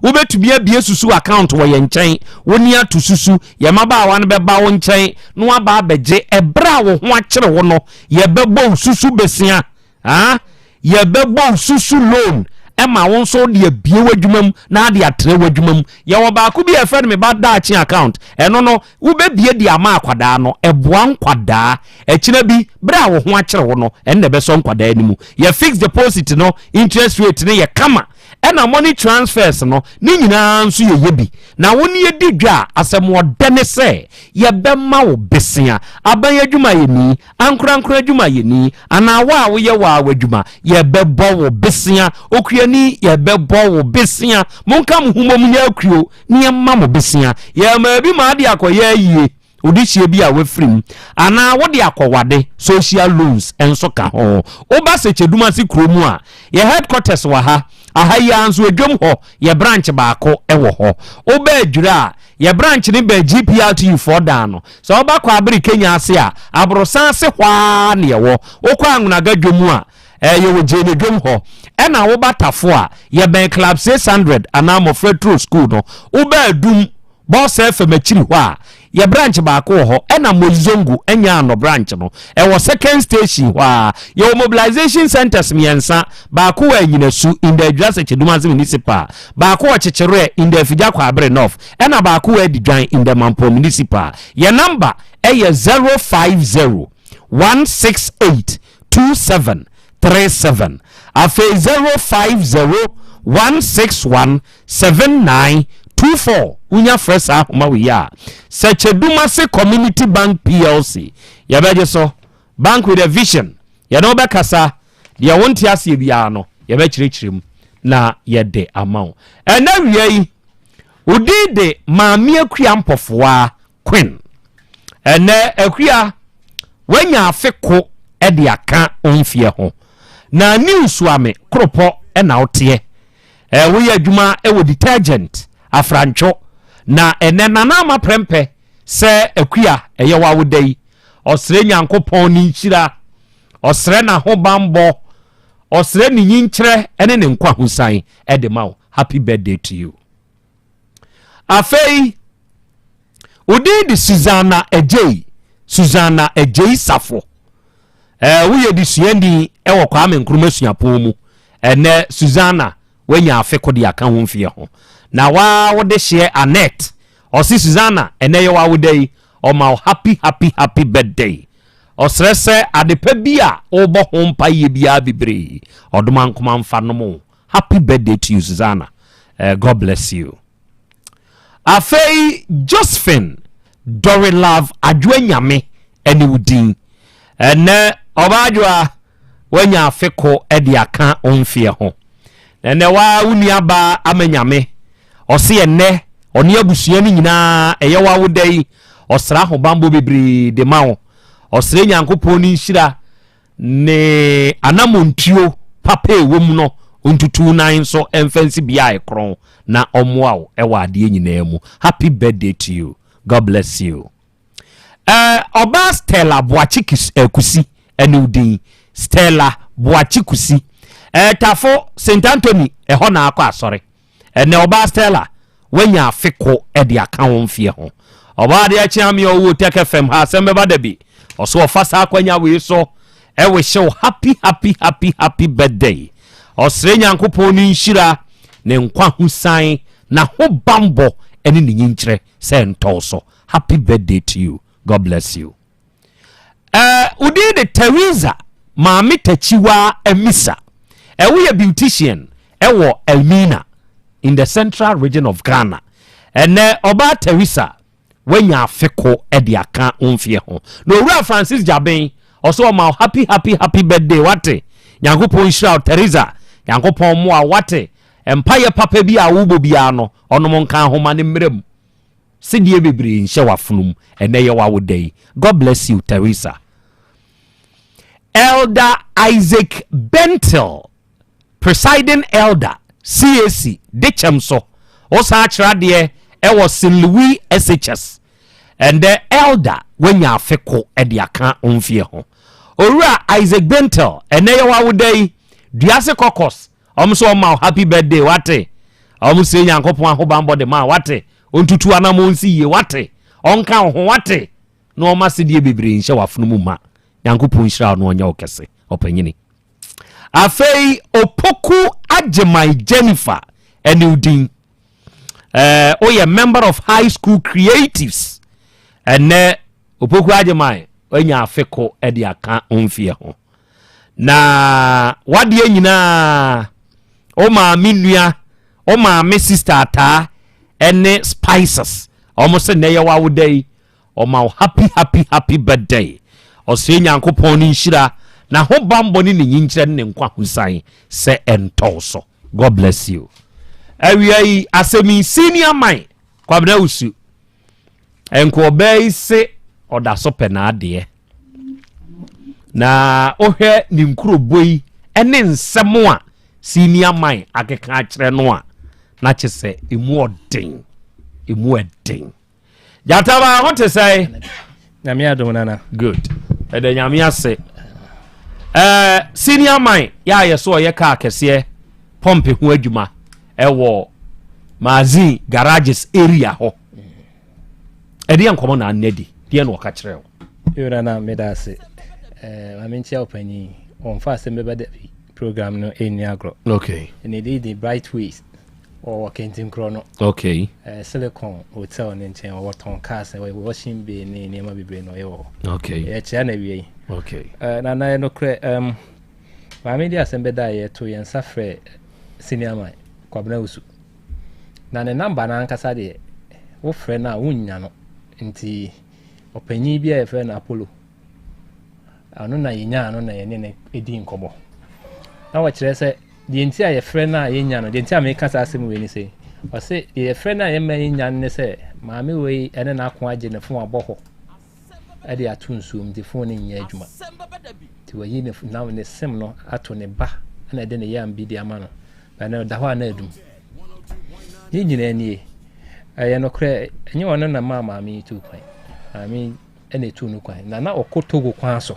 Wobɛtumi abue susu account wɔ yɛn nkyɛn, wo ne ato susu, yɛn mmabaawa no bɛba wo nkyɛn na waba abɛgye. Ɛberɛ a wo ho akyere wo no, yɛbɛbɔ wo susu besia. Ah, yɛbɛbɔ wo susu loan ɛma wo nso wode abue w'adwuma mu na ade atrɛ w'adwuma mu. Yɛwɔ baako bi a yɛfrɛ no me ba daakye account. Ɛno no, wobɛbue de ama akwadaa no, ɛboa nkwadaa. Ɛkyena bi, berɛ a wo ho akyere wo no, ɛno na ɛbɛsɔ nkwadaa anim. Yɛ fixed deposit no, interest rate no yɛ kama. Ɛna money transfers no, ne nyinaa nso yɛyɛ bi. Na wo ne yɛdi dwa a, asɛm ɔdɛ ne sɛ, yɛbɛma wo besea. Aban adwumayɛni, ankorankoro adwumayɛni, anaa wo a woyɛ wo ara w'adwuma, yɛbɛbɔ wo besea. Okuani, yɛbɛbɔ wo besea. Monka mo ho mmom nyɛ akuo na yɛmma mo besea. Yɛmaa bi ma ade akɔyɛ ayie. Wodehyeɛ bi a wafiri mu anaa wode akɔwade, social loans nso ka ho. Woba Sɛkyɛdumase kuro mu a, yɛ headquarters wɔ ha. Aha yi ara nso Adwam hɔ, yɛ branch baako wɔ hɔ. Woba Adwira a, yɛ branch no bɛn GPRTU foɔ dan no. Sɛ woba Kwabere Kenya ase a, Aborosan ase hɔ ara na yɛwɔ. Wokɔ Anwonaga dwom a, yɛwɔ Gyene dwom hɔ. Ɛna woba Tafo a, yɛbɛn Club 600 anaa Mmɔfra Turo School no. Woba Adum, Bɔsɛ FM akyiri hɔ a, yɛ branch baako wɔ hɔ, ɛna Moizongo anya ano branch no. Ɛwɔ second station hɔ ara. Yɛwɔ mobilization centers mmiɛnsa, baako wɔ Anyinasu in the Adwira Sekyedumase Municipal, baako wɔ Kyekyereɛ in the Afigya Kwaabere North, ɛna baako wɔ Adidwan in the Mampong Municipal. Yɛ number ɛyɛ 050 168 2737, afei 050 161 7924. Wonya frɛ saa ahoma wei a, Sɛkyɛdumase Community Bank PLC, yɛbɛgye so. Bank with a vision, yɛne wo bɛkasa, deɛ wonte aseɛ biara no, yɛbɛkyerɛkyerɛ mu na yɛde ama wo. Ɛnɛ wia yi, wo din de Maame Akua Mpɔfoa Queen. Ɛnɛ Akua, woanya afe ko de aka wo mfeɛ ho. Na New Suame Koropɔ na woteɛ. Eh, woyɛ adwuma wɔ detergent afrantwo. Na ɛnɛ Nana Ama Prɛmpɛ sɛ Akua ɛyɛ w'awoda yi. Ɔsrɛ Nyankopɔn ne nhyira, ɔsrɛ n'ahobanbɔ, ɔsrɛ ne nyinkyerɛ ne ne nkwahosan de ma wo. Happy birthday to you. Afei, wo din de Susanna Adjei, Susanna Adjei Safo. Eh, woyɛ desuani wɔ Kwame Nkrumah Suapɔn mu. Ɛnɛ, Susanna, woanya afe ko de aka ho mfeɛ ho. Na waa wode hyeɛ Annette. Ɔse Susanna, ɛnɛ yɛ w'awoda yi, ɔma wo happy happy happy birthday. Ɔsrɛ sɛ adepa bi a wobɔ ho mpaeɛ biara bebree, ɔdomankoma mfa nom wo. Happy birthday to you Susanna. Uh, God bless you. Afei Josephine Dorilove Adwoa Nyame ɛne wo din. Ɛnɛ ɔbaa Adwoa wanya afe ko de aka wo mfeɛ ho. Ɛnɛ waa wo nua baa ama Nyame. Ɔse ɛnɛ ɔne abusua no nyinaa ɛyɛ w'awoda yi ɔsrɛ ahobanbɔ bebree de ma wo. Ɔsrɛ Nyankopɔn ne nhyira Ne anammɔntuo papa a ɛwɔ mu no ntutu nan nso mfa nsi bea a ɛkorɔn na ɔmmoa wo wɔ adeɛ nyinaa mu. Happy birthday to you. God bless you. Eh, ɔbaa Stella Boakye eh, Kusi ɛne wo din. Stella Boakye Kusi. Eh, Tafo St. Anthony ɛhɔ na akɔ asɔre. Ɛnɛ ɔbaa Stella, woanya afe ko de aka wo mfeɛ ho. Ɔbaa adeɛ kye ame ɔwɔ Tech FM ha asɛm bɛba da bi. Ɔso ɔfa saa akwanya wei so ɛwehye wo happy happy happy happy birthday. Ɔsrɛ Nyankopɔn ne nhyira, ne nkwa ho san, na ho bambɔ ɛne ne nyinkyerɛ sɛ ntɔw so. Happy birthday to you. God bless you. Eh, wo din de Teresa Maame Takyiwaa Amisa. Eh, woyɛ beautician ɛwɔ Elmina in the central region of Ghana. Ɛnɛ ɔbaa Teresa wanya afe ko de aka wo mfeɛ ho. Na owura Francis Gyaben ɔsɛ ɔma wo happy happy happy birthday wate. Nyankopɔn nhyira wo Teresa. Nyankopɔn mmoa wo wate. Mpayɛ papa bi a wobɔ biara no ɔnom nka ahoma ne mmerɛ mu. Sedeɛ bebree nhyɛ w'afono mu ɛnɛ yɛ w'awoda yi God bless you Teresa. Elder Isaac Bentil presiding elder CAC Dekyɛm so wosan akyerɛ adeɛ ɛwɔ St. Louis SHS ɛndɛ elder wanya afe ko ɛde aka wo mfeɛ ho. Owura Isaac Bentil ɛnɛ yɛ w'awoda yi Duase Caucus Ɔmo sɛ ɔma wo happy birthday wate. Ɔmo srɛ Nyankopɔn ahobanbɔ de ma wate. Ɔntutu anamɔ nsi yie wate. Ɔnka wo ho wate. Na ɔma sedeɛ bebree nhyɛ w'afono mu ma. Nyankopɔn nhyira wo na ɔnyɛ wo kɛse ɔpanyini. Afei Opoku Agyemang Jennifer ɛne wo din. Ɛɛ woyɛ member of high school creatives. Ɛnɛ Opoku Agyemang wanya afe ko de aka wo mfeɛ ho. Na wadeɛ nyinaa wo maame nua wo maame sister ataa ɛne spices wɔn sɛ nnɛ yɛ wawoda yi ɔma wo happy happy happy birthday ɔsrɛ nyankopɔn ne nhyira na ho bambɔ ne ne nyinkyerɛ ne ne nkwa hosan sɛ ɛntɔw so god bless you awia yi asɛm yi senior man kwabena wusu Nka ɔbaa yi se ɔda so pɛ n'adeɛ. Na wohwɛ ne nkurobɔ yi ne nsɛm a senior man akeka akyerɛ no a, na kyɛ sɛ emu ɔden, emu ɛden. Gyataba ho te sɛ? Nyame adom nana. Good. Ɛda nyame ase. Eh, senior man yɛ a yɛ so ɔyɛ kaa kɛseɛ pɔmpe ho adwuma ɛwɔ Mazin garages area hɔ. Ɛdeɛ nkɔmɔ na anna di deɛ na ɔka kyerɛ wo. Yo nana meda ase. Eh, maame nkyia ɔpanyin. Wɔmfa asɛm bɛba da bi program no ɛnni agorɔ. Okay. Ne de de Bright Ways ɔwɔ Kɛntinkorɔ no. Okay. Eh, Silicon Hotel ne nkyɛn ɔwɔ tɔn cars ɔwɔ washing bay ne nneɛma bebree na ɔyɛ wɔ hɔ. Okay. Yɛkyia na awie yi. Okay. Eh, nana yɛ nokorɛ um, maame de asɛm bɛda yɛ to yɛn nsa frɛ senior man Kwabena Usu. Na ne namba no ankasa deɛ, wofrɛ no a wonnya no. Nti ɔpanyin bi a yɛfrɛ no Apollo, ɔno na yɛnyaa no na yɛne no di nkɔmmɔ. Na wɔkyerɛ sɛ deɛ nti a yɛfrɛ no a yɛnnya no, deɛ nti a meka saa asɛm wei ne sɛ, ɔse deɛ yɛfrɛ no a yɛmma yɛnnya no ne sɛ maame wei ɛne n'ako agye ne fon abɔ hɔ de ato nsuom nti fon no nyɛ adwuma. Nti wayi ne nam ne sim no ato ne ba na ɛde ne yam bi de ama no. Na na ɔda hɔ a na adum. Ne nyinaa nie. Ɛyɛ nokorɛ, ɛnyɛ ɔno na maa maame yi tuu kwan. Maame yi na ɛtuu no kwan. Na na ɔkɔ Togo kwan so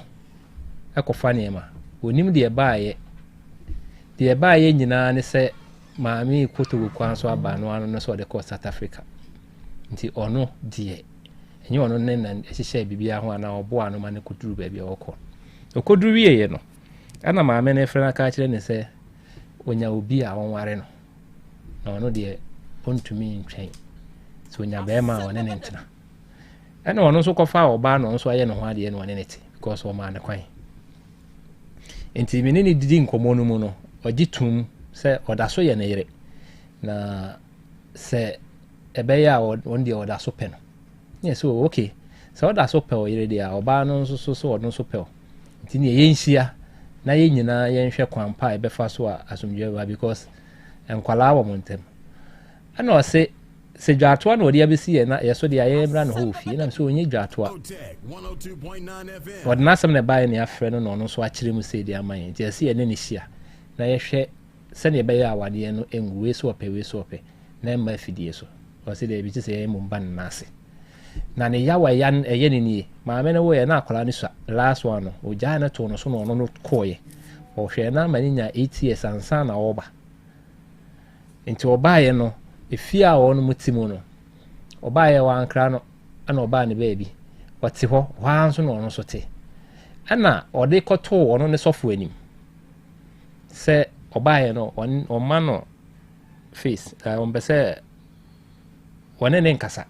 ɛkɔfa nneɛma. Ɔnim deɛ ɛbaeɛ. Deɛ ɛbaeɛ nyinaa ne sɛ maame yi kɔ Togo kwan so aba no ano no sɛ ɔde kɔ South Africa. Nti ɔno deɛ, ɛnyɛ ɔno ne na ɛhyehyɛɛ biribiara ho anaa ɔboaa no ma no kɔduru baabi a ɔkɔ. Ɔkɔduru wieeɛ no, ɛna maame no frɛ no aka kyerɛ ne sɛ ɔnya obi a ɔnware no, na ɔno deɛ ɔntumi ntwɛn sɛ ɔnya bɛrima a ɔne ne ntena. Ɛna ɔno nso kɔfa ɔbaa na ɔno nso ayɛ ne ho adeɛ na ɔne ne te because ɔmaa ne kwan. Nti me ne ne didi nkɔmmɔ no mu no, ɔgye tom sɛ ɔda so yɛ ne yere na sɛ ɛbɛyɛ a ɔno deɛ ɔda so pɛ no. Ne yɛ sɛ oh, okay, sɛ ɔda so pɛ ɔyere deɛ a, ɔbaa no nso so sɛ ɔno nso pɛ o. Nti neɛ yɛnhyia na yɛn nyinaa yɛnhwɛ kwan pa a yɛbɛfa so a asomdwoeɛ bɛba because nkwalaa wɔ mo ntam. Ɛna ɔse sɛ dwaatoa na ɔde abɛsi yɛ na yɛ so deɛ a yɛmmra ne hɔ wɔ fie. Ɛnam sɛ ɔnyɛ dwaatoa. Ɔde n'asɛm na ɛbaeɛ na yɛafrɛ no na ɔno nso akyerɛ mu sei de ama yɛn. Nti ɛsɛ yɛne no hyia na yɛhwɛ sɛdeɛ ɛbɛyɛ a awadeɛ no ngu wei so ɔpɛ wei so ɔpɛ na ɛmma afidie so. Ɔse daabi gye sɛ yɛn mmom ba ne nan ase. Na ne yaw a ɛya ɛyɛ no nie, maame no woeɛ na akwadaa no sua, last one no, ɔgyae no too no so na ɔno no kɔeɛ. Ɔhwɛɛ no ama no nyaa 8 years ansa na ɔreba. Nti ɔbaeɛ no, efie a wɔn te mu no, ɔbaeɛ wankra no. Ɛna ɔbaa ne baabi. Ɔte hɔ, hɔ ara nso na ɔno nso te. Ɛna ɔde kɔtoo ɔno ne sɔfo anim sɛ ɔbaeɛ no ɔma no face, ɔmpɛ sɛ wɔne ne nkasa.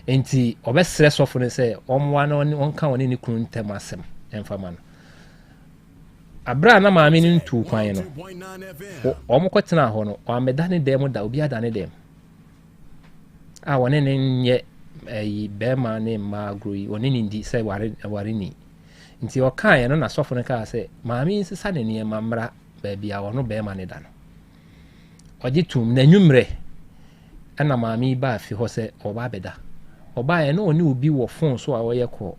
Nti ɔbɛsrɛ sɔfo no sɛ ɔmmoa no ɔnka ɔne ne kunu ntam asɛm ɛmfa ma no. Abere a na maame no ntuu kwan no, wɔn kɔtenaa hɔ no, wɔammɛda ne dan mu da, obi ada ne dan mu. A wɔne ne nyɛ ɛyi bɛrima ne mmaa agorɔ yi, wɔne ne ndi sɛ ware ware ni. Nti ɔkaeɛ no na sɔfo no kaa sɛ maame yi nsesa ne nneɛma mmra baabi a ɔno bɛrima no da no. Ɔgye toom. Na anwummerɛ ɛna maame yi baa fi hɔ sɛ ɔba abɛda. Ɔbaeɛ na ɔne obi wɔ fon so a ɔyɛ kɔɔ.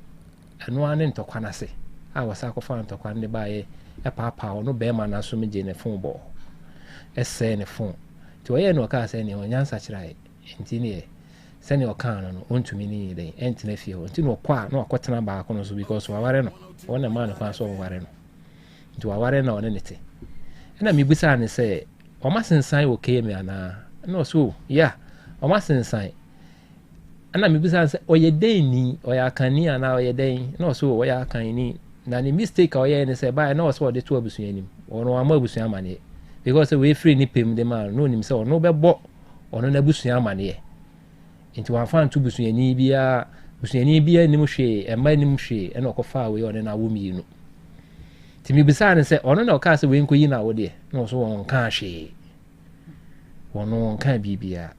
Ɛno ara ne ntɔkwa no ase a wɔsan kɔfaa ntɔkwa no de baeɛ ɛpaapaa ɔno bɛrima no asom gyee ne fon bɔɔ ɛsɛe ne fon. Nti ɔyɛɛ no ɔkaa sɛ neɛ ɔnya nsakyeraeɛ nti neɛ sɛnea ɔkaa no no ɔntumi ne dɛn ɛntena fie hɔ nti na ɔkɔ a na wakɔtena baako no so because waware no wɔn na ɛmaa no kwan sɛ ɔnware no. Nti waware na ɔne ne te. Ɛna mebisaa no sɛ wɔn asensan wɔ KMA anaa? Ɛna ɔsɛ o, ya, wɔn asensan. Ɛna mebisaa no sɛ ɔyɛ dɛn ni? Ɔyɛ akanni anaa ɔyɛ dɛn? Ɛna ɔsɛ o, ɔyɛ akanni. Na ne mistake a ɔyɛɛ ne sɛ baeɛ na ɔsɛ ɔde to abusua anim. Ɔno wammɔ abusua amaneɛ. Because sɛ wei firi ne pɛ mu de maa no, na ɔnim sɛ ɔno bɛbɔ ɔno n'abusua amaneɛ. Nti wamfa anto busuani biara, busuani biara nnim hwee, mma nnim hwee, ɛna ɔkɔfaa wei a ɔne no awo mmienu. Nti mebisaa no sɛ, ɔno na ɔkaa sɛ wei nkɔyi no awodeɛ? Na ɔso ɔnkaa hwee. Ɔno ɔnkaa biribiara.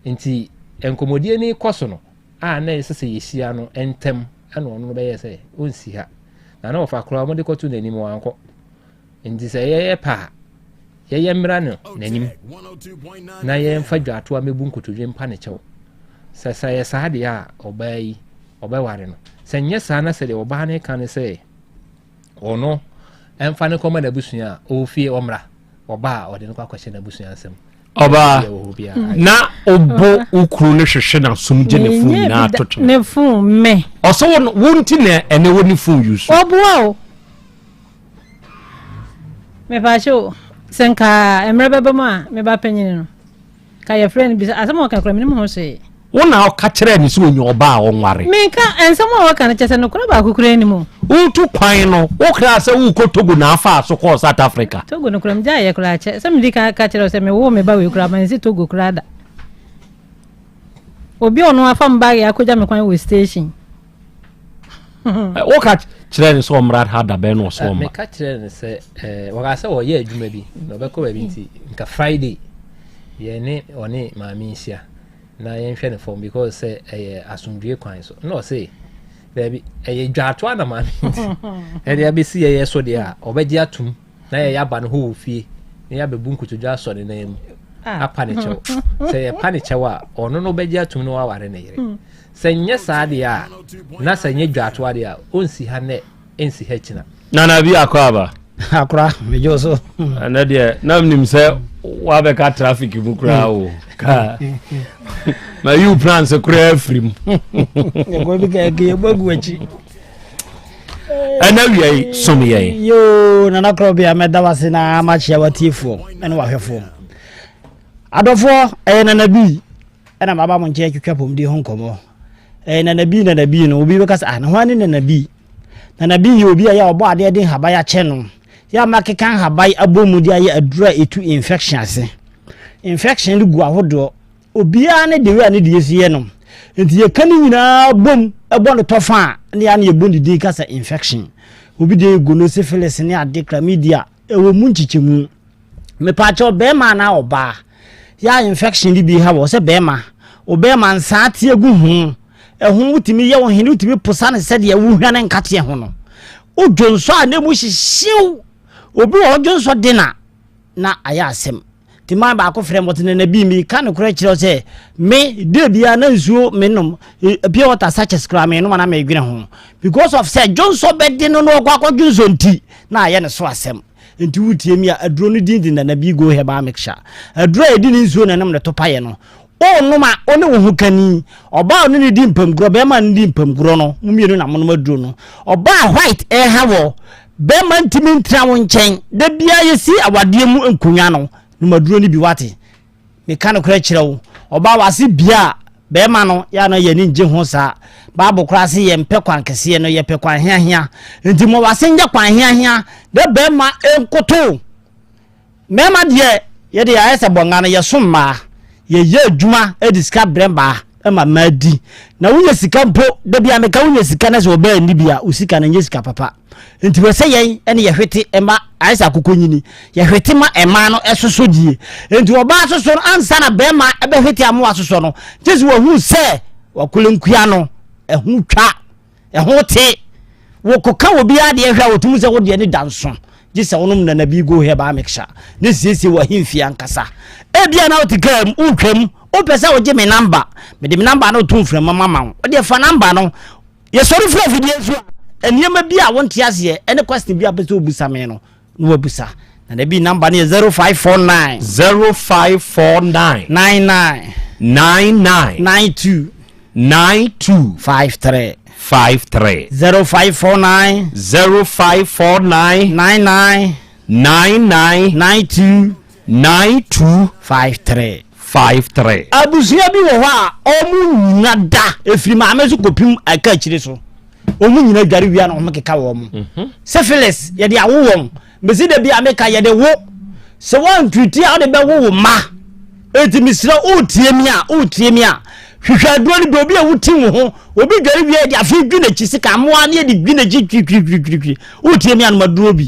Nti nkɔmmɔdie no kɔ so no, a na ɛsɛ sɛ yɛhyia no ntɛm, ɛna ɔno no bɛyɛ sɛ ɔnsi ha. Na na ɔfa koraa wɔde kɔto n'anim wankɔ. Nti sɛ yɛyɛ pɛ a, yɛyɛ mmra no n'anim na yɛmfa dwatoa mmɛbu nkotodwe mpa ne kyɛw. Sɛ sɛ yɛ saa deɛ a, ɔbaa yi, ɔbɛware no. Sɛ nyɛ saa na sɛ deɛ ɔbaa no ka ne sɛ ɔno ɛmfa no kɔma n'abusua a, ɔwɔ fie ɔmmra. Ɔba a, ɔde no kɔ akɔhyɛ n'abusua nsam. Ɔbaa, na obo wo kunu no hwehwɛ n'asom gye ne fon nyinaa to twene. Ne fon mɛ. Ɔsɛ wo wo nti na ɛne wo ne fon yusu. Ɔboa o. Mepaakyɛw o, sɛ nka mmerɛ bɛba mu a me ba panyin no, ka yɛfrɛ no bisa, asɛm a ɔka koraa menim ho hwee. Wo na ɔka kyerɛɛ no sɛ onya ɔba a ɔnware. Menka, nsɛm a ɔka no kyerɛ sɛ nokorɛ baako koraa nni mu. Woretu kwan no, wokraa sɛ worekɔ Togo na afaa so kɔɔ South Africa. Togo no koraa megyaeɛ koraa kyɛ. Sɛ medi kan ka kyerɛ wo sɛ mewoo me ba wei koraa mansi Togo koraa da. Obi a ɔno afa me baage akɔgya me kwan wɔ station. Woka kyerɛɛ no sɛ ɔmmra ha da bɛn na ɔsɛ ɔmma? Meka kyerɛɛ no sɛ wɔka sɛ ɔyɛ adwuma bi na ɔbɛkɔ baabi nti nka Friday yɛne ɔne maame nhyia na yɛnhwɛ ne fam because sɛ ɛyɛ asomdwoe kwan so na ɔse daabi ɛyɛ dwaatoa na maame nti ɛde abɛsi yɛyɛ so deɛ a ɔbɛgye atom na yɛyɛ aba no hɔ wɔ fie na yɛabɛbu nkotodwe asɔ ne nan mu ah. apa ne kyɛw sɛ yɛpa ne kyɛw a ɔno no bɛgye atom na waware ne yere hmm. Sɛ nyɛ saa deɛ a, na sɛ nyɛ dwaatoa deɛ a, ɔnsi ha nnɛ, ɛnsi ha kyina. Nana bi akɔ aba. Akora, megye wo so. Ɛnɛ deɛ, na menim sɛ woabɛka traffic mu koraa o. Kaa. Ma yiw plans koraa afiri mu. Ɛkɔ bi ka ɛkɛ yɛbɔ agu akyi. Ɛnɛ wia yi, som yɛn. Yoo, Nana Korɔbea, mɛda wase na makyea w'atiefoɔ ne w'ahwɛfoɔ. Adɔfoɔ, ɛyɛ Nana bi. Ɛna maba mo nkyɛn atwitwa apɔmuden ho nkɔmmɔ. Ɛyɛ nana bi nana bi no obi bɛka sɛ ah na hwan ne nana bi? Nana bi yɛ obi a yɛ a ɔbɔ adeɛ de nhaban akyɛ no. Yɛ a makeka nhaban abɔ mu de ayɛ aduro a ɛtu infection ase. Infection no gu ahodoɔ. Obiara ne deɛ a ne deɛ si yɛ no. Nti yɛka ne nyinaa bom bɔ no tɔfa a ne yɛ a na yɛbɔ ne din ka sɛ infection. Obi deɛ yɛ gono, syphilis ne ade, chlamydia, ɛwɔ mu nkyekyɛmu. Mepaakyɛw bɛɛma anaa ɔbaa yɛ a infection no bi ha wɔ sɛ bɛɛma wo bɛɛma nsaa teɛ gu ho ɛho wotumi yɛ wo hene wotumi posa no sɛdeɛ wohwane nkateɛ ho no wo dwonsɔ a na mu hyehyew obi wɔ hɔ dwonsɔ de na na ayɛ asɛm nti man baako frɛ mɔte na nabi mi ka no korɛ kyerɛ sɛ me de bia na nsuo me nom e, pure water sachets koraa me nom na medwene ho because of sɛ dwonsɔ bɛde no na ɔkɔ akɔ dwonsɔ nti na ayɛ ne so asɛm Nti wotie mi a, aduro no din de Nana Bigo Herbal Mixture. Aduro a yɛde ne nsuo na ɛnom ne to paeɛ no, wonom a, wo ne wo ho kani. Ɔbaa a ɔne no di mpamgorɔ, bɛrima a ne di mpamgorɔ no, mo mmienu na monom aduro no. Ɔbaa a white ɛreha wɔ, bɛrima ntumi ntena wo nkyɛn. Da biara yɛsi awadeɛ mu nkonnwa no, nom aduro no bi wate. Meka nokorɛ kyerɛ wo, ɔbaa w'ase bia a, Bɛrima no, yɛ a na yɛn ani ngye ho saa. Bible koraa se yɛmpɛ kwan kɛseɛ no, yɛpɛ kwan heahea. Nti ma w'ase nyɛ kwan heahea na bɛrima nkoto. Mmarima deɛ, yɛde ayɛ sɛ bɔnga no, yɛsom mmaa. Yɛyɛ adwuma de sika brɛ mmaa ma mmaa di. Na wonya sika mpo, da bi a meka wonya sika na sɛ ɔbaa nni bi a, wo sika no nyɛ sika papa. Nti wɔ sɛ yɛn ne yɛhwete ma ayɛ sɛ akokɔ nyini. Yɛhwete ma mmaa no soso die. Nti ɔbaa soso no ansa na bɛrima bɛhwete ama wasosɔ no, gye sɛ wahu sɛ wakolenkua no ɛho twa. Ɛho te. Wokɔka obiara deɛ hwɛ a wɔtumi sɛ wo deɛ ne da nso. Gye sɛ wonom Nana Bigo herbal mixture ne siesie w'ahemfie ankasa. Ebia na wote kaa mu, wotwam, wopɛ sɛ wogye me namba. Mede me namba no to mframa mu ama wo. Wodeɛ fa namba no. Yɛsɔre firi afidie so a, nneɛma bi a wonte aseɛ ne question bi a wopɛ sɛ wobisa me no, na wabisa. Nana Bi namba no yɛ 0549. 0549. 99. 99. 92. 92. 53. 53. 0549. 0549. 99. 99. 92. 92. 53. 53. Abusua bi wɔ hɔ a wɔn nyina da efiri maame so kɔpem ɛka akyire so. Wɔn nyina dware wia na wɔn keka wɔn. Mhm. Syphilis yɛde awo wɔn. Mesi da bi a meka yɛde wo. Sɛ wɔantuti a wɔde bɛwo wo mma. Eti mesrɛ wotie mi a wotie mi a hwehwɛ aduro no bi obi a wotim wo ho obi dware wia yɛde afe dwi n'akyi sika mmoa ne yɛde dwi n'akyi twitwitwitwi wotie mi anoma duro bi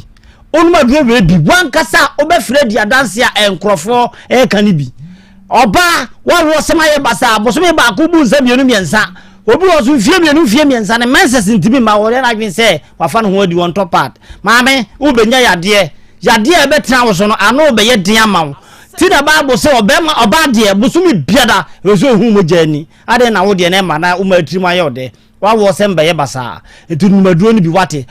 wonom aduro wei bi wankasa wobɛfrɛ di adanse a nkurɔfoɔ ɛreka no bi ɔbaa wawoɔ sɛm ayɛ basaa bosome baako bu nsa mmienu mmiɛnsa obi wɔ so mfie mmienu mfie mmiɛnsa ne menses ntumi mma wɔyɛ n'adwene sɛ wafa ne ho adi wɔn tɔ pad maame wobɛnya yadeɛ yadeɛ a ɛbɛtena wo so no ano bɛyɛ den ama wo ti na bible sɛ ɔbɛma ɔbaa deɛ bosome biada ɛsɛ sɛ ohun mogya ani adeɛ na wo deɛ na ɛma na woma atirim ayɛ ɔdɛ W'awoɔ sɛm bɛyɛ basaa. Nti nom aduro no bi wate.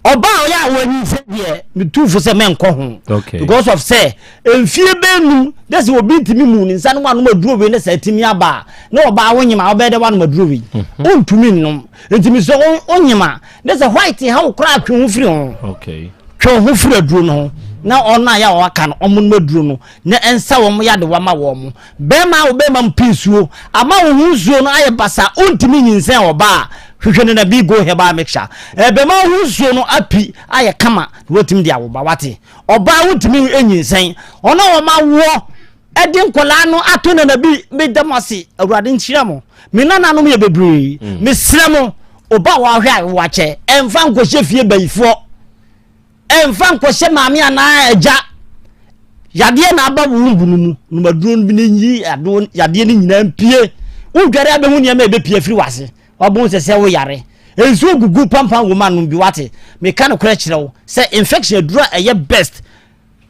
Ɔbaa a ɔyɛ a wanyinsɛn deɛ metu fo sɛ mɛnkɔ ho. Okay. Because of sɛ mfie bɛyɛ num dɛ sɛ obi ntumi mu ne nsa no wanom aduro wei ne sɛ atumi aba a na ɔbaa wonyim a wobɛyɛ dɛ wanom aduro wei. Mhm. Wontumi nnom. Nti mesɛ wonyim a ne sɛ white ha wo koraa twe ho firi ho. Okay. Twe ho firi aduro no ho na ɔno a yɛ a waka no ɔmo nom aduro no na ɛnsa wɔn yadewa ma wɔn. Bɛrima a wo bɛrima mu pi nsuo ama wo ho nsuo no ayɛ basa wontumi nyinsɛn ɔbaa a, hwehwɛ no na bi go herbal mixture. Ɛbɛma wo ho nsuo no api ayɛ kama na woatumi de awo ba wate. Ɔbaa wontumi nyinsɛn ɔno a wɔma woɔ ɛde nkwadaa no ato na na bi meda mo ase awurade nhyira mo me nananom yɛ bebree mm. mesrɛ mo ɔba a wɔahwɛ a wakyɛ ɛmfa nkɔhyɛ fie bayifoɔ Ɛmfa nkɔhyɛ maame anaa agya. Yadeɛ na aba wo womb no mu. Nom aduro no bi na nyi yadeɛ no nyinaa mpie. Wodware abɛhu nneɛma a ɛbɛpie afiri w'ase. Wabɛhu sɛ sɛ woyare. Nsuo gugu pampan wɔ mu anom bi wate. Meka nokorɛ kyerɛ wo sɛ infection aduro a ɛyɛ best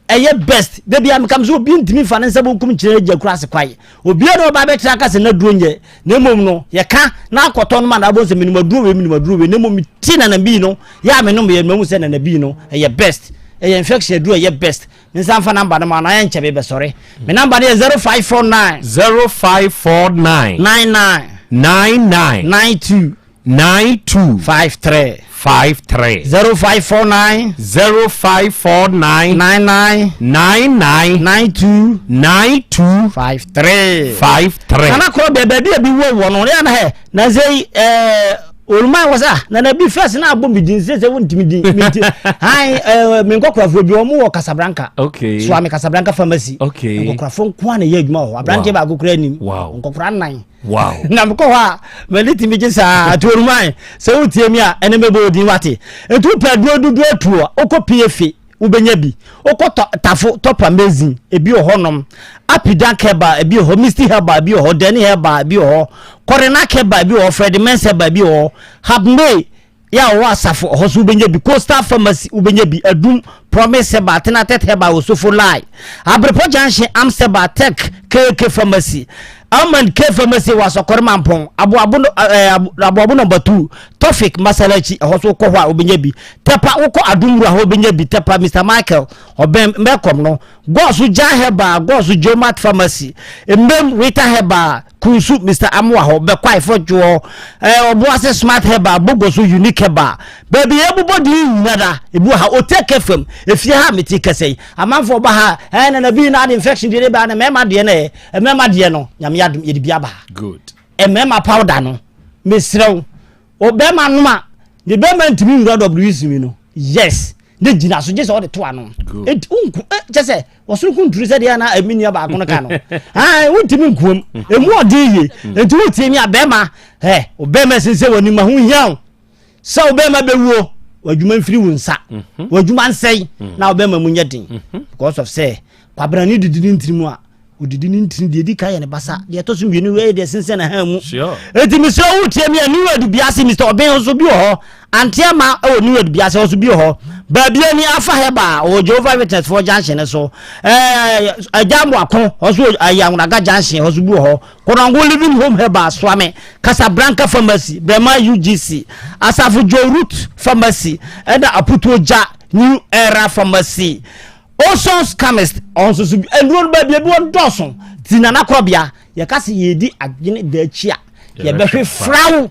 ɛyɛ best da bia meka sɛ obi ntumi fa ne nsa bonkum nkyerɛ agya kura ase kwae obiara na ɔba bɛtra aka sɛ n'aduro nyɛ na mmom no yɛka na akɔtɔ no ma na abɔ sɛ menim aduro wei menim aduro wei na mmom ti na na bii no yɛ a menom yɛ mahu sɛ nana bii no ɛyɛ best ɛyɛ infection aduro ɛyɛ best me nsa mfa namba no ma na ɛnkyɛ me bɛsɔre me namba no yɛ 0549 0549 99 99 92 92 53 53 0549 0549 99 99 92 92 53 53 nana korɔ bɛɛ baabi a bi wɔ wɔ no yɛ na hɛ na sɛ ɛɛ olùmọ̀ wɔ sɛ ah nana bi first na abɔ mi din sɛ sɛ wontumi din mi ti han ɛɛ mi nkɔkorafoɔ bi wɔn wɔ Casablanca okay Suame Casablanca pharmacy okay nkɔkorafoɔ nko a na ɛyɛ adwuma wɔ hɔ aberanteɛ baako kura anim wow nkɔkora nnan wow na mekɔ hɔ a m'ani tumi gye saa ati olùmọ̀ sɛ wotie mi a ɛne mɛbɔ odin wate etu pɛ duro dodo atuo wokɔ pie fe Wobɛnya bi. Wokɔ tɔ Tafo Top Amazing, ebi wɔ hɔnom. Apidank Herbal, ebi wɔ hɔ. Misty Herbal, ebi wɔ hɔ. Dani Herbal, ebi wɔ hɔ. Kɔrenak Herbal, ebi wɔ hɔ. Freddie Mens Herbal, ebi wɔ hɔ. Habmay, yɛ a wɔwɔ Asafo, ɛhɔ nso wobɛnya bi. Coastal Pharmacy, wobɛnya bi. Adum, Promise Herbal, Tenatet Herbal, Osofo Lai. Abrepɔ Junction, Arms Herbal, Tech, KK Pharmacy. Almond K Pharmacy wɔ Asɔkɔre Mampɔn. Aboabo, eh, Aboabo number 2. Tofik Masalachi, ɛhɔ nso wokɔ hɔ a wobɛnya bi. Tɛpa wokɔ Adum Wura hɔ wobɛnya bi. Tɛpa Mr Michael ɔbɛn Mɛkɔm no. Gɔɔso Gya Herbal, Gɔɔso Jomat Pharmacy, Mbem Rita Herbal, Kunsu Mr Amoah hɔ, Bɛkwae Fɔdwoɔ, eh, Ɔboase Smart Herbal, Bogoso Unique Herbal. Baabi yɛbobɔ din nyina da, ebi wɔ ha, Otek FM, efie ha a mete kɛsɛ yi. Amanfoɔ ba ha, eh, nana bi na ade infection deɛ ne ba na mmarima deɛ no ɛ, mmarima deɛ no, Nyame adom yɛde bi aba ha. Good. Mmarima powder no, mesrɛ wo, wo bɛrima nom a, ne bɛrima ntumi nwura WC mu no, yes, ne gyina so gye sɛ ɔde to ano. Enti wonku eh, kyɛ sɛ wɔsoro kunturu sɛ deɛ na ɛmi nua baako no ka no. Ae, wontumi nkuam. Emu ɔden yie. Enti wotie mi a bɛrima, ɛ, wo bɛrima sensɛ w'anim ma ho hia wo. Sɛ wo bɛrima bɛwuo, w'adwuma mfiri wo nsa. W'adwuma nsɛe na wo bɛrima mu nyɛ den. Because of sɛ kwabrane didi ne ntiri mu a, Odidi ne ntini deɛ ɛdi kan yɛ ne basa deɛ ɛtɔ so mmienu yɛ deɛ sensɛn ne han mu. Eti mesrɛ wo tie me a New World biase Mr. Ɔbɛn nso bi wɔ hɔ. Ante ama wɔ New World biase hɔ nso bi wɔ hɔ. Baabi ani afa hɛba wɔ Jehovah Witness foɔ junction no so. Ɛɛ Agya Mboako hɔ nso ɛyɛ Anwonaga junction hɔ nso bi wɔ hɔ. Konongo Living Home Herbal Soame Casablanca Pharmacy Brɛma UGC Asafo Joe Root Pharmacy ɛna Aputuo Gya New Era Pharmacy. Olson's Chemist ɔnso so bi nnuro no baabi ebi wɔ dɔɔso ti nana korɔbea yɛka sɛ yɛredi adwene da akyi a yɛbɛhwe frawo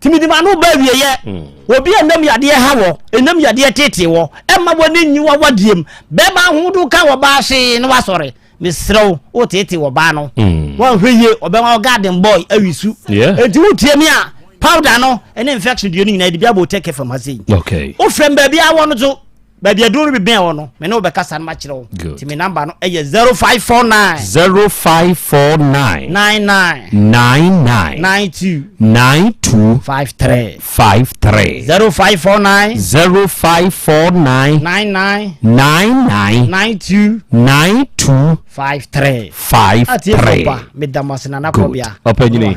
tìmí di ma no ba awieɛ hmm. obi a nam yadeɛ ha wɔ ɛnam yadeɛ tete wɔ ɛma wɔ ne nyi wɔ wadiem bɛrima ahodo ka wɔ baa hwee na wasɔre mesrɛ wo wotete wɔ baa no hmm. wɔnhwɛ yie ɔbɛma wɔ garden boy awi su enti wotie mi a powder no ɛne infection deɛ no nyinaa de bi abɔ tɛkɛ fam ha sei wofrɛ m baabi awɔ no so Baabi aduro no bi bɛn wɔ no, me ne wo bɛkasa no makyerɛ wo. Nti me namba no ɛyɛ 0549. 0549. 99. 99. 92. 92. 53. 53. 0549. 0549. 99. 99. 92. 92. 53. 53. Pa, meda mo ase nana kɔbea. Ɔpanyini.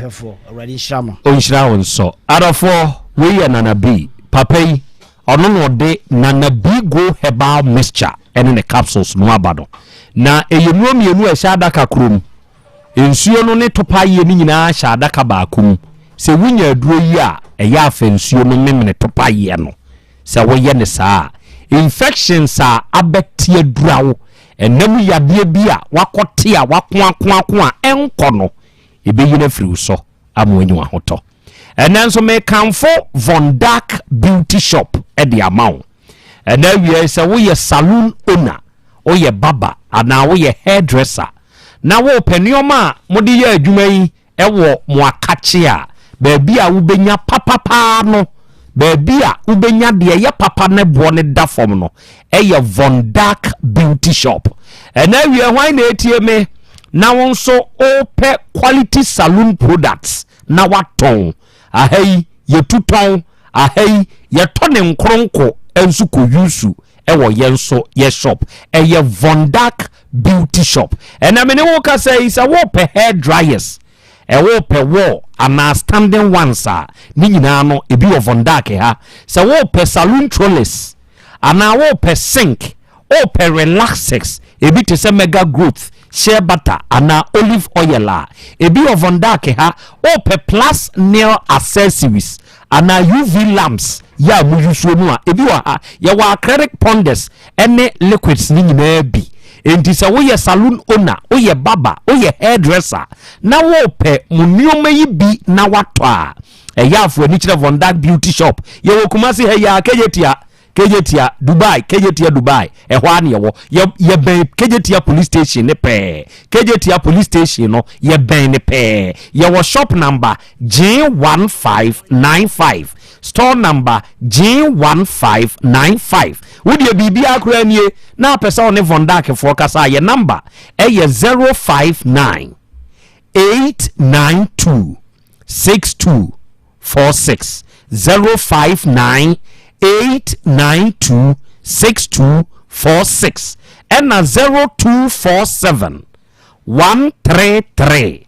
Awurade nhyira mo. Ɔnhyira wo nso. Adɔfoɔ, wei yɛ Nana B. Papa yi. Ɔno na ɔde Nana Bigo Herbal Mixture ne ne capsules no aba no. Na ɛyɛ nnuro mmienu a ɛhyɛ adaka korɔ mu. Nsuo no ne topaeɛ no nyinaa hyɛ adaka baako mu. Sɛ wonya aduro yi a, ɛyɛ a fa nsuo no memene topaeɛ no. Sɛ woyɛ no saa a, infections a abɛte adura wo, ɛnam yadeɛ bi a woakɔte a woakoakoako a ɛnkɔ no, ɛbɛyi no afiri wo so. ama wanya w'ahotɔ. Ɛnɛ nso mekamfo Von Dark Beauty Shop de ama wo. Ɛnɛ awia yi sɛ woyɛ saloon owner, woyɛ barber anaa woyɛ hairdresser na wopɛ nneɛma a mode yɛ adwuma yi wɔ mo akakye a, baabi a wobɛnya papa paa no, baabi a wobɛnya deɛ ɛyɛ papa ne boɔ no da fam no, ɛyɛ Von Dark Beauty Shop. Ɛnɛ awia hwan na etie me na wo nso wopɛ quality saloon products na watɔn. Aha yi yɛtu tɔn, aha yi yɛtɔ ne nkoronko nso kɔ yusu ɛwɔ yɛn nso yɛ shop. Ɛyɛ Von Dark Beauty Shop. Ɛnɛ me ne wo kasa yi sɛ wopɛ hair dryers, ɛwɔ pɛ wall anaa standing ones a ne nyinaa no ebi wɔ Von Dark ha. Sɛ wopɛ saloon trolleys Anaa wopɛ sink, wopɛ relaxers, ebi te sɛ mega growth, shea butter anaa olive oil a, ebi wɔ Von Dach ha. Wopɛ plus nail accessories anaa UV lamps yɛ a mo use no a, ebi wɔ ha. Yɛwɔ acrylic ponders ne liquids no nyinaa bi. Enti sɛ woyɛ saloon owner, woyɛ barber, woyɛ hairdresser na wopɛ mo nneɛma yi bi na woatɔ a, Ɛyɛ afo ani kyerɛ Von Dark Beauty Shop. Yɛwɔ Kumasi ha yi ara, Kejetia, Kejetia, Dubai, Kejetia, Dubai. Ɛhɔ ara na yɛwɔ. Yɛ, yɛbɛn Kejetia Police Station ne pɛɛ. Kejetia Police Station no, yɛbɛn ne pɛɛ. Yɛwɔ shop number G1595, store number G1595. Wo deɛ biribiara koraa nie, na apɛ sɛ ɔne Von Dark foɔ kasa a, yɛ number ɛyɛ 059 892 6246 059 892 6246 ɛna 0247 133